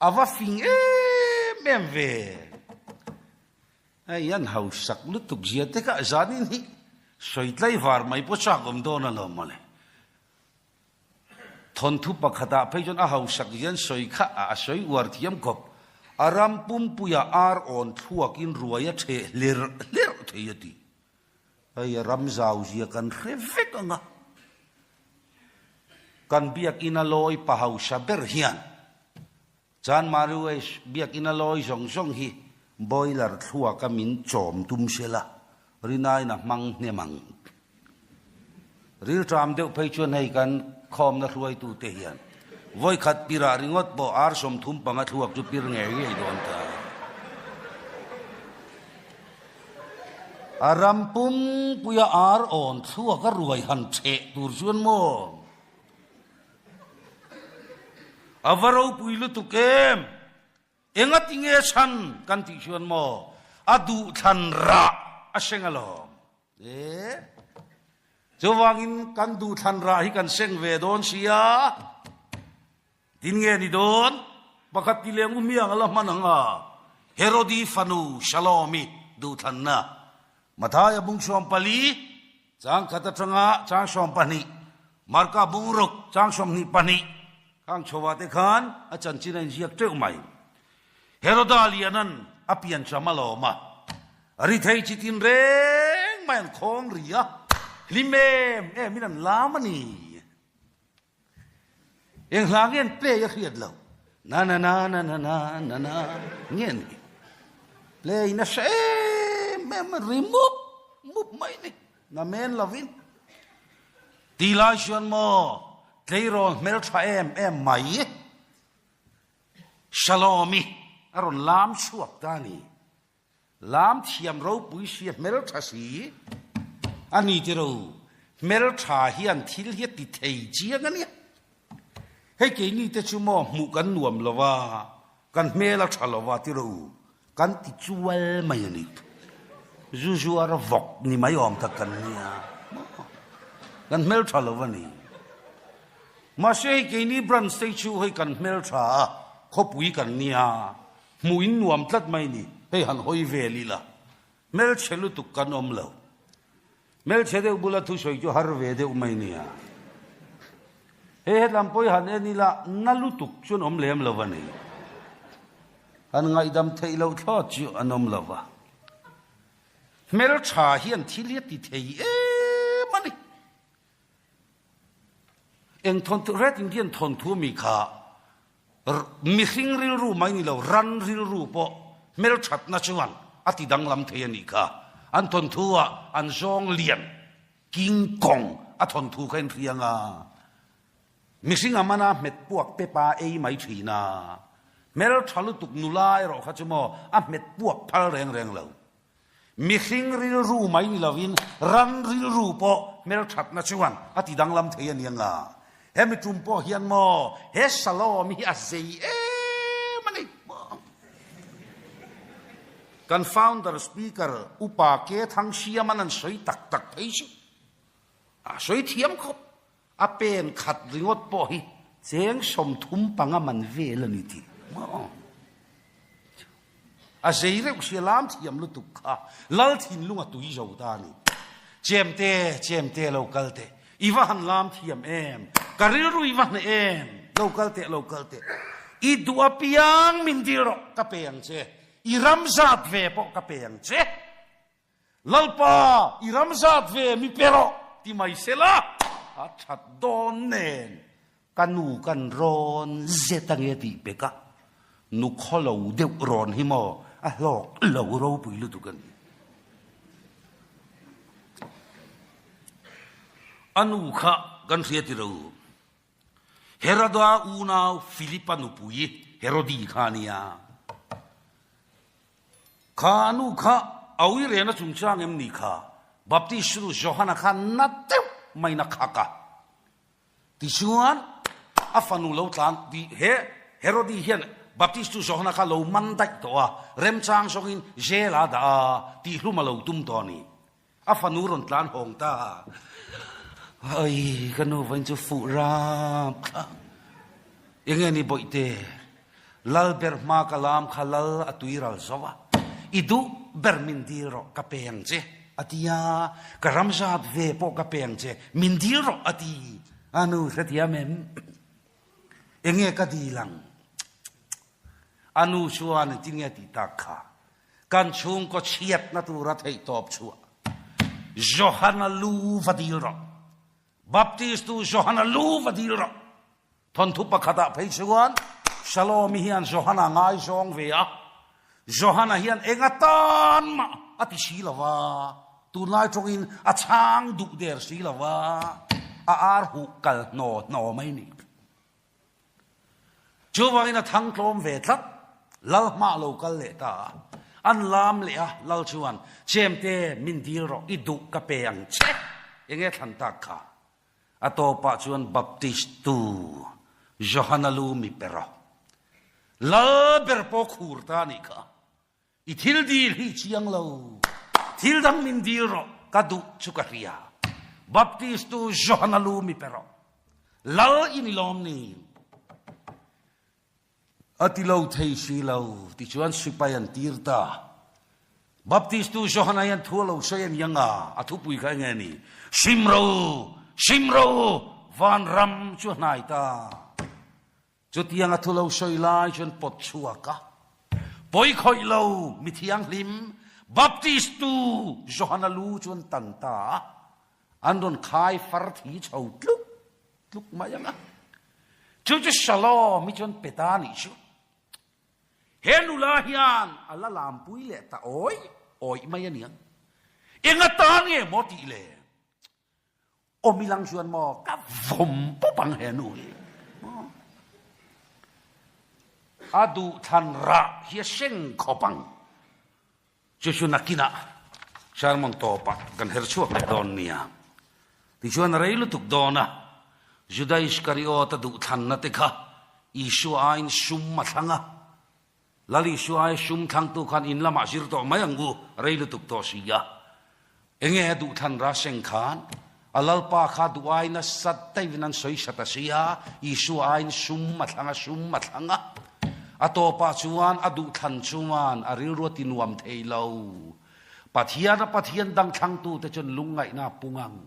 A va fing em em ve. Hei an hausak lutuk zia te kha zanin hi sawi tlaivar mai pawh chak awm dawn alawm mawle. Thawnthu pakhatah phei chuan a hausak hian sawi kha a sawi uar thiam khawp. A ram pumpuia ar awn thluakin ruai a theh hlerh hlerh thei a ti. Hei a ram zau zia kan hre vek ang a. Kan biakina lawi pa hausa ber hian Chanmari West biakina lawi zawng zawng hi boiler thluaka min chawm tum sela, rinain a hmang hnem ang. Rilṭam deuh phei chuan hei kan khawmna hruaitute hian vawikhat pirah ringawt pawh ar 35 thluak chu pir ngei ngei dawn ta. A ram pumpuia ar awn thluak a ruai han ṭheh tur chuan maw? A va ropui lutuk em? Engati nge chhan kan tih chuan maw a duhthlan rah a seng alawm. E chuvangin kan duhthlan rah hi kan seng ve dawn sia. Tin nge ni dawn? Pakhat ti leng u miang a la hman ang a, Herodi fanu Shalomi duhthlanna Mathaia bung 14, chang khat atanga chang 12, Marka bung ruk chang 22, khang chhoah te khan a chanchin a inziak teuh mai. Heroda lianan a piancham a lawm a, ri thei chi tin reng mai an khawng ri a, hlim em em in an lam a ni. Eng hla nge an play a hriat lo. Na na na na na na na na nge ni. Play nasa em em a ri mup mup mai ni. Na men lovin. Ti lai chuan maw tleirawl hmeltha em em mai Shalomi a rawn lam chhuak ta a ni. Lam thiam ropui sia hmeltha si a ni tiro. Hmeltha hian thil hi a ti thei chiang a nia. Hei keini te chu maw hmuh kan nuam lo va, kan hmel a tha lo va tiro kan ti chual mai a ni. Zu zuar a vawk ni mai awm tak kan nia maw. Kan hmeltha lo va ni. Mahse hei keini branch te chu hei kan hmeltha a, khawpui kan nia. Hmuh in nuam tlat mai ni, hei han hawi vel ila, hmelchhe lutuk kan awm lo. Hmelchhe deuh bula thusawi chu har ve deuh mai nia. Hei hetlam pawh hi han en ila, na lutuk chu an awm lem lo a ni. Han ngaihdam theih loh thlawt chu an awm lo va. Hmeltha hian thil hi a ti thei em a ni. Eng thawnthu, Red Indian thawnthu mi kha mihring rilru mai ni lo, ran rilru pawh hmelthatna chuan a ti danglam thei a nih kha. An thawnthu ah an zawng lian, King Kong a thawnthu kha in hriang a, mihring a mana hmet puak pepa ei mai thin a, hmeltha lutuk nula erawh kha chu maw a hmet puak phal reng reng lo. Mihring rilru mai ni lovin ran rilru pawh hmelthatna chuan a ti danglam thei a ni ang a. Hemi tum pawh hian maw he Shalom hi a zei em a ni maw? Kan founder speaker Upa Ke Thangsiaman an sawi tak tak phei chu a sawi thiam khawp. A pen khat ringawt pawh hi cheng 35 man vel a ni tih maw? A zei reuh sia lam thiam lutuk kha lal thinlung a tui zo ta a ni. Chemte, chemte lo kal teh, i va han lam thiam em, ka rilru i va hneh em, lo kal teh, lo kal teh, i duh apiang min dil rawh ka pe ang che, i ram zat ve pawh ka pe ang che. Lalpa, i ram zat ve mi pe rawh ti mai sela, a that dawn nen ka nu kan rawn zet ange tih pek a, nu khawlo deuh rawn hi maw a hlawk lo ropui lutuk a ni. A nu kha kan hria ti ro. Heroda unau Philipa nupui Herodi kha a nia. Kha nu kha a ui rena chungchang em ni kha? Baptist nu Johana kha na deuh mai na khak a. Tichuan, a fanu lo tlan ti he Herodi hian Baptist nu Johana kha lo man daih tawh a, remchang zawngin jail a dah a, tihhlum a lo tum tawh a ni. A fanu rawn tlan hawng ta. Ai, ka nu vawiin chu fuh rap kha. Enge ni bawihte, lal ber hma ka lam kha lal a tui ral zo a, i duh ber min dil rawh ka pe ang che a ti a, ka ram zat ve pawh ka pe ang che, min dil rawh a ti. A nu hrethiam em? Enge ka dil ang? A nu chuan engtin nge tih tak kha? Kan chhungkaw chhiatna tura theihtawp chhuah Johana lu va dil rawh. Baptist tu Johana lu va dil rawh. Thawnthu pakhatah phei chuan Salomi hian Johana ngaizawng ve a, Johana hian eng atan mah a ti si lo va, tunlai tawngin a chhang duh der si lo va, a ar huh kal hnaw hnaw mai ni. Chuvangin a thang tlawm ve tlat, Lal hmah lo kal leh ta a. An lam leh a, Lal chuan, Chemte, min dil rawh, i duh ka pe ang che. Enge thlan tak kha? A tawpah chuan Baptist tu Johana lu mi pe rawh. Lal ber pawh khur ta a nih kha. I thil dil hi chiang lo, thil dang min dil rawh, ka duh chu ka hria. Baptist tu Johana lu mi pe rawh. Lal i ni lawm ni? A ti lo thei si lo, tichuan sipai an tir ta. Baptistu Johana hian thu a lo sawi a ni ang a, a thupui kha enge a ni? Sim ro u! Sim ro u! Vanram chu a hnai ta. Chutiang a thu lo sawi lai chuan pawt chhuak a, pawi khawih lo mi thianghlim Baptistu Johana lu chu an tan ta a, an rawn khai far thi chho tluk tluk mai ang a. Chu chu Shalom hi chuan pe ta a nih chu. He nula hian a la lampui leh ta awih awih mai a niang. Eng atan nge maw tih le? Awm i lang chuan maw ka vawm pawp ang he nu hi. A duhthlan rah hi a seng khawp ang. Chu chu nakinah sermon tawpah kan her chhuak leh dawn nia. Tichuan a rei lutuk dawn a, Juda Iskariot-a duhthlanna te kha Isua aiin sum a thlang a. Lal Isua aia sum thlangtu khan in lamah zir tawh mai ang u, rei lutuk tawh si a. Enge a duhthlan ra seng khan a Lalpa kha duh ai nasa daivin an sawi sa ta si a, Isua aiin sum a thlang a, sum a thlang a. A tawpah chuan a duhthlan chuan a rilru a ti nuam thei lo. Pathian a Pathian dang thlangtute chuan lungngaihna a pung ang.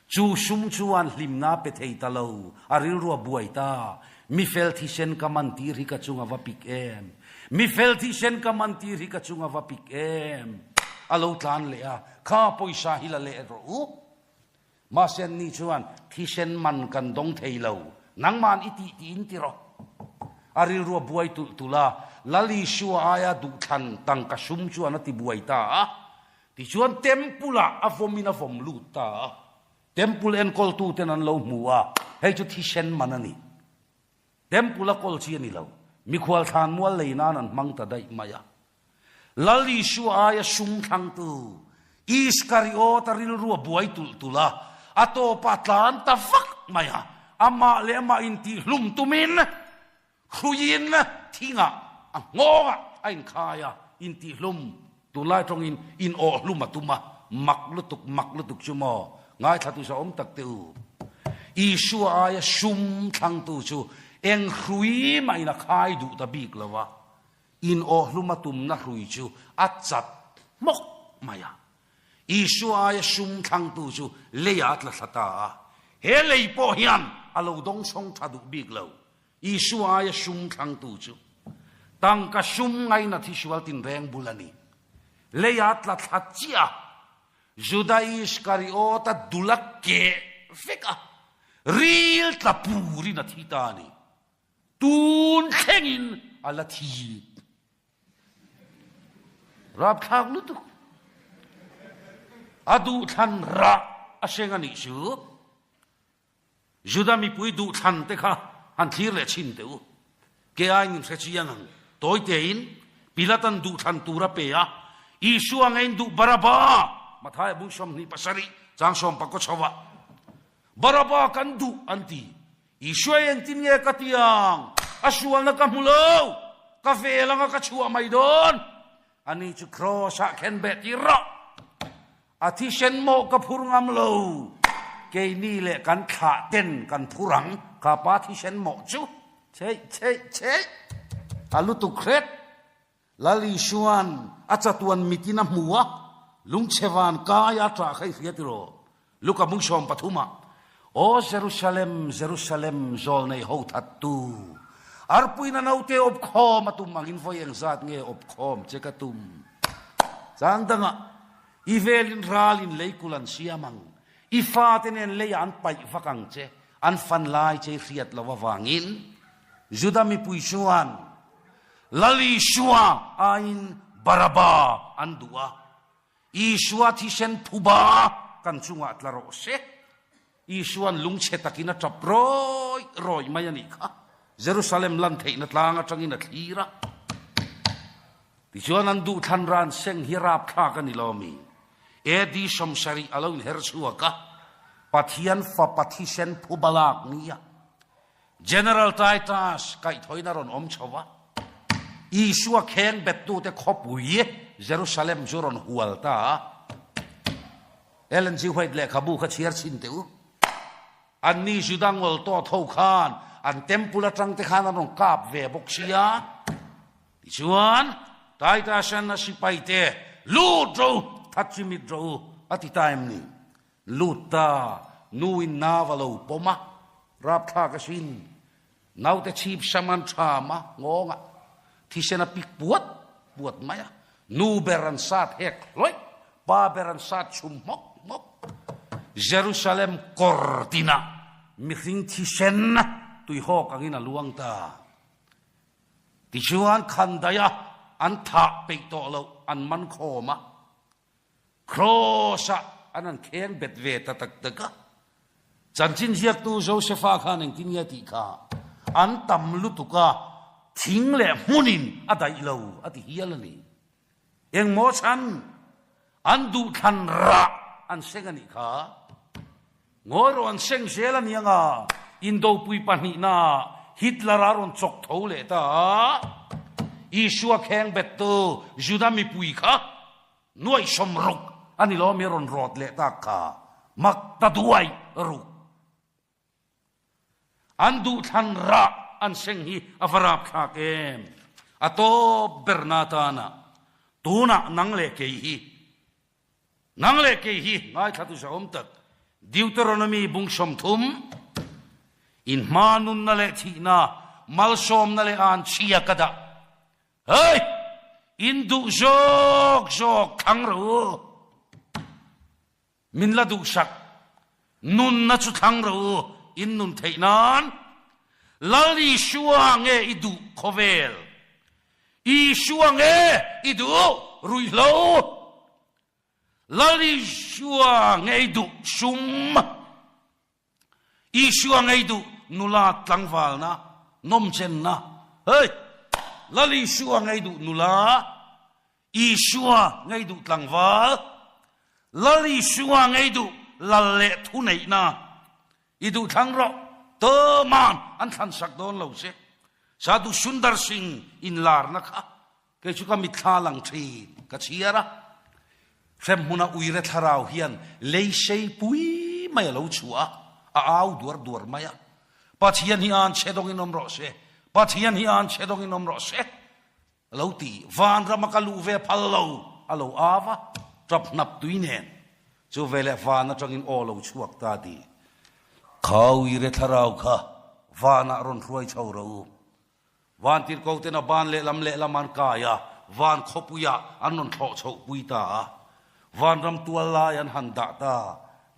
Chu sum chuan hlimna a pe thei ta lo, a rilru a buai ta. Mi fel thisen ka man tir hi ka chung a va pik em? Mi fel thisen ka man tir hi ka chung a va pik em? A lo tlan leh a, Kha pawisa hi la leh rawh u. Mahse anni chuan thisen man kan dawng thei lo, nangman i tih tiin ti rawh. A rilru a buai tulh tulh a, Lal Isua aia duhthlan tangka sum chuan a ti buai ta a. Tichuan Temple ah a vawm in a vawm lut ta a, Temple enkawltu ten an lo hmu a, hei chu thisen man a ni. Temple a kawl chi a ni lo, mikhual thlan mual lei nan an hmang ta daih mai a. Lal Isua aia sum thlangtu Iskariot a rilru a buai tulh tulh a, a tawpah a tlan ta vak mai a, amah leh amah intihhlum tumin Hruiin thingah a nghawngah a inkhai a, intihlum, tunlai tawngin inawhhlum a tum a, mak lutuk, mak lutuk chu maw? Ngaithlatu sa awm tak teh u. Isua aia sum thlangtu chu eng hrui mahin a khai duh ta bik lo a, inawhhlum a tumna hrui chu a chat hmawk mai a. Isua aia sum thlangtu chu leiah a tla thla ta a, he lei pawh hian a lo dawngsawng tha duh bik lo. Isua aia sum thlangtu chu tangka sum ngaina thisual tinreng bul a ni. Leia tla thla chiah a, Juda Iskariota dul a keh vek a, ril tla purin a thi ta a ni. Tun thlengin a la thi. Rapthlak lutuk. A duhthlan rah a hreng a nih chu. Juda mipui duhthlan te kha han thlir leh chhin teh u. Ke aiin in hre chiang ang. Tawi tein Pilatan duhthlan tur a pe a, Isua ngeiin duh Baraba! Mathaia bung 27 chang sawmpakaw chho ah Baraba kan duh an ti. Isua i engtin nge ka ti ang? A sualna ka hmu lo! Ka vel anga ka chhuah mai dawn! Ani chu Kraws ah khen beh tir rawh! A thisen maw ka phur ngam lo, keini leh kan thlah ten kan phur ang, ka pa thisen maw chu cheih cheih cheih a lutuk hret. Lal Isua'n a chatuan mitin a hmu a, lungchhe van kai a ṭah kha i hria tiraw? Luka bung 13 ah, Aw Jerusalem, Jerusalem, zawl nei ho thattu, arpuina naute awp khawm a tum angin vawi engzat nge awp khawm che ka tum? Chang dangah, I velin ralin leikul an siam ang, i fate nen leiah an paih vak ang che, an fan lai che i hriat lo avangin. Juda mipui chuan Lal Isua aiin Baraba an duh a, Isua thisen phuba kan chungah tla rawh se. Isua'n lungchhe takin a tap rawih rawih mai a nih kha. Jerusalem lan theihna tlang atangin a thlir a. Tichuan an duhthlan ran seng hi rapthlak a ni lo mi? AD 70 a lo inher chhuak a, Pathian fapa thisen phuba lak nia General Titus kaihthawin a rawn awm chho a, Isua kheng bettute khawpui Jerusalem chu rawn hual ta a. Ellen G. White lehkhabu kha chhiar chhin teh u. Anni Juda ngawltawt ho khan an temple atang te khan an rawn kap ve bawk sia. Tichuan, Titus-an a sipaite, Lut rawh u, that chimit rawh u, a ti ta em ni? Lut ta, nuin nau a lo pawm a, rapthlak asin. Naute chhip sam an ṭham a, nghawngah thisen a pik puat puat mai a, nu ber an sat hek hlawih, pa ber an sat chhum hmawk hmawk. Jerusalem kawr tinah mihring thisen tuihawk angin a luang ta. Tichuan khandaia an thah peih tawh loh an man khawm a, Kraws-ah an han kheng bet ve ta tak tak a. Chanchin ziaktu Josefa khan engtin nge tih kha an tam lutuk a, thing leh hmunin a daih lo a ti hial a ni. Engmaw chhan an duhthlan rah an seng a nih kha. Ngawi rawh an seng zel a nia nga, Indopui pahnihna Hitler-a rawn chawk tho leh ta a, Isua kheng bettu Juda mipui kha nuaihsawm ruk a ni lo mi rawn rawt leh tak kha mak ta duai ruk. An duhthlan rah an seng hi a va rapthlak em? A tawp berna atana tunah nang leh kei hi Nang leh kei hi ngaithlatu zahawm tak Deuteronomy bung 30, In hma nunna leh thihna, malsawmna leh an chhia ka dah. Hei! In duh zawk zawk thlang rawh u. Min la duhsak. Nunna chu thlang rawh u, in nun theih nan. Lal Isua nge i duh khawvel? Isua nge i duh ruihhlo? Lal Isua nge i duh sum? Isua nge i duh nula tlangvalna, nawmchenna? Hei! Lal Isua nge i duh nula? Isua nge i duh tlangval? Lal Isua nge i duh lal leh thuneihna? I duh thlang rawh, Tawman an thlan sak dawn lo che. Sadhu Sundar Singh inlarna kha kei chu ka mitthla lang thin, ka chhiar a. Hremhmuna uire thlarau hian lei sei pui mai a lo chhuah a, a au duar duar mai a. Pathian hi an chhe dawngin awm rawh se, Pathian hi an chhe dawngin awm rawh se. A lo ti, Vanrama ka luh ve phal lo, a lo av a, tap hnap tui nen. Chu veleh van atangin aw lo chhuak ta ti. Kha uire thlarau kha vanah rawn hruai chho rawh u. Van tirhko ten a ban lehlam lehlam an kai a, van khawpuiah an rawn thlawh chhoh pui ta a. Vanram tual lai an han dah ta.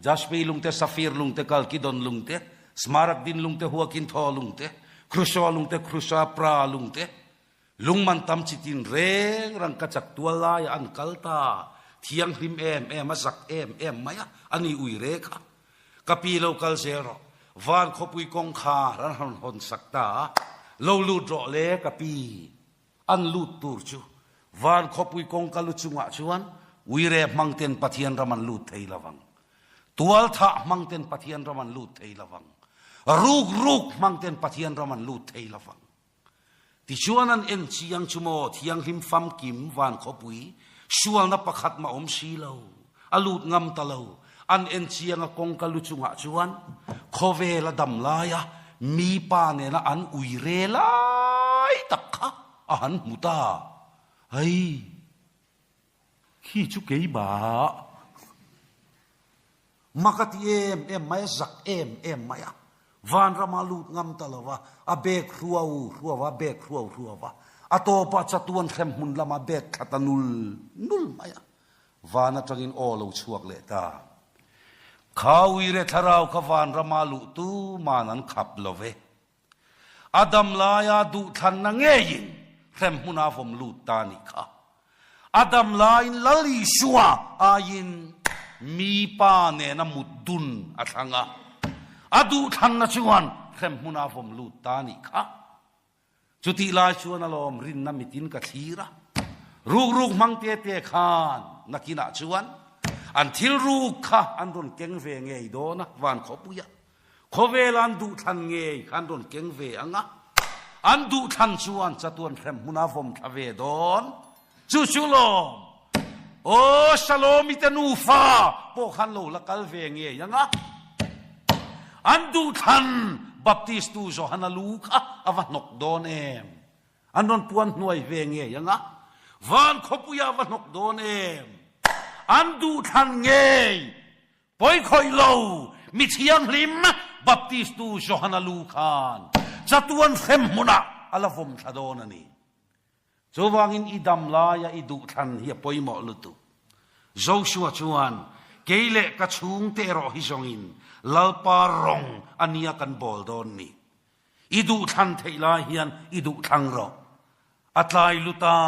Jaspi lungte, Safir lungte, Kalkidon lungte, Smaragdin lungte, Huakinthaw lungte, Kruso lungte, Krusapra lungte, Lungman tam chi tin reng rang ka chak tual laia an kal ta, thianghlim em em a zak em em mai a, a ni ui re kha. Ka pi lo kal zel rawh, van khawpui kawngkhar an han hawn sak ta a, lo lut rawh le ka pi, an lut tur chu van khawpui kawngka lu chungah chuan uire hmang ten Pathian ram an lut thei lovang. Tualthah hmang ten Pathian ram an lut thei lovang. Ruk ruk hmang ten Pathian ram an lut thei lovang. Tichuan an en chiang chu maw Thianghlim famkim van khawpui sualna pakhat mah awm si lo, a lut ngam ta lo. An en chiang a kawngka lu chungah chuan khawvel a dam laia mi pa nena an ui re lai tak kha a han hmu ta. Hei, khi chu keimah. Mak a ti em em mai a, zak em em mai a. Vanrama lut ngam ta lo va, a bek hruau hruau a, bek hruau hruau a. A tawpah chatuan hrem hmun lama bek thla ta nul nul mai a. Van atangin aw lo chhuak leh ta. Kha uire thlarau kha vanrama luh tuman an khap lo ve. A dam laia duhthlanna ngeiin hrem hmuna vawm lut ta nih kha. A dam laiin Lal Isua aiin mi pa nena mut dun a thlang a, a duhthlanna chuan hrem hmuna vawm lut ta nih kha. Chutih lai chuan alawm rinna mitin ka thlir a, rukruk hmang te te khan nakinah chuan an thil ruk kha an rawn keng ve ngei dawn a, van khawpuia Khawvel an duhthlan ngei kha an rawn keng ve ang a, an duhthlan chuan chatuan hrem hmuna vawm thla ve dawn. Chu chu lawm, Aw Salomi te nufa pawh khan lo la kal ve ngei ang a, an duhthlan Baptistu Johana lu kha a va hnawk dawn em? An rawn puan hnuai ve ngei ang a, van khawpuia va hnawk dawn em? An duhthlan ngei pawi khawih lo mi thianghlim Baptistu Johana lu khan chatuan hrem hmunah a la vawm thla dawn a ni. Chuvangin i dam laia i duhthlan hi a pawimawh lutuk. Joshua chuan, Kei leh ka chhungte erawh hi zawngin Lalpa rawng a nia kan bawl dawn ni. I duhthlan theih lai hian i duhthlang rawh. A tlai lut a,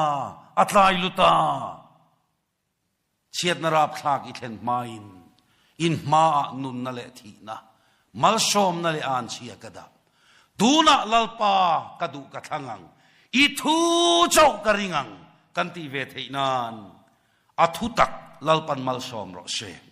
a tlai lut a. Chhiatna rapthlak i thlen hmain in hmaah nunna leh thihna, malsawmna leh anchhia ka dah. Tunah Lalpa ka duh ka thlang ang, i thu chauh ka ring ang kan tih ve theih nan a thu tak Lalpan malsawm rawh se.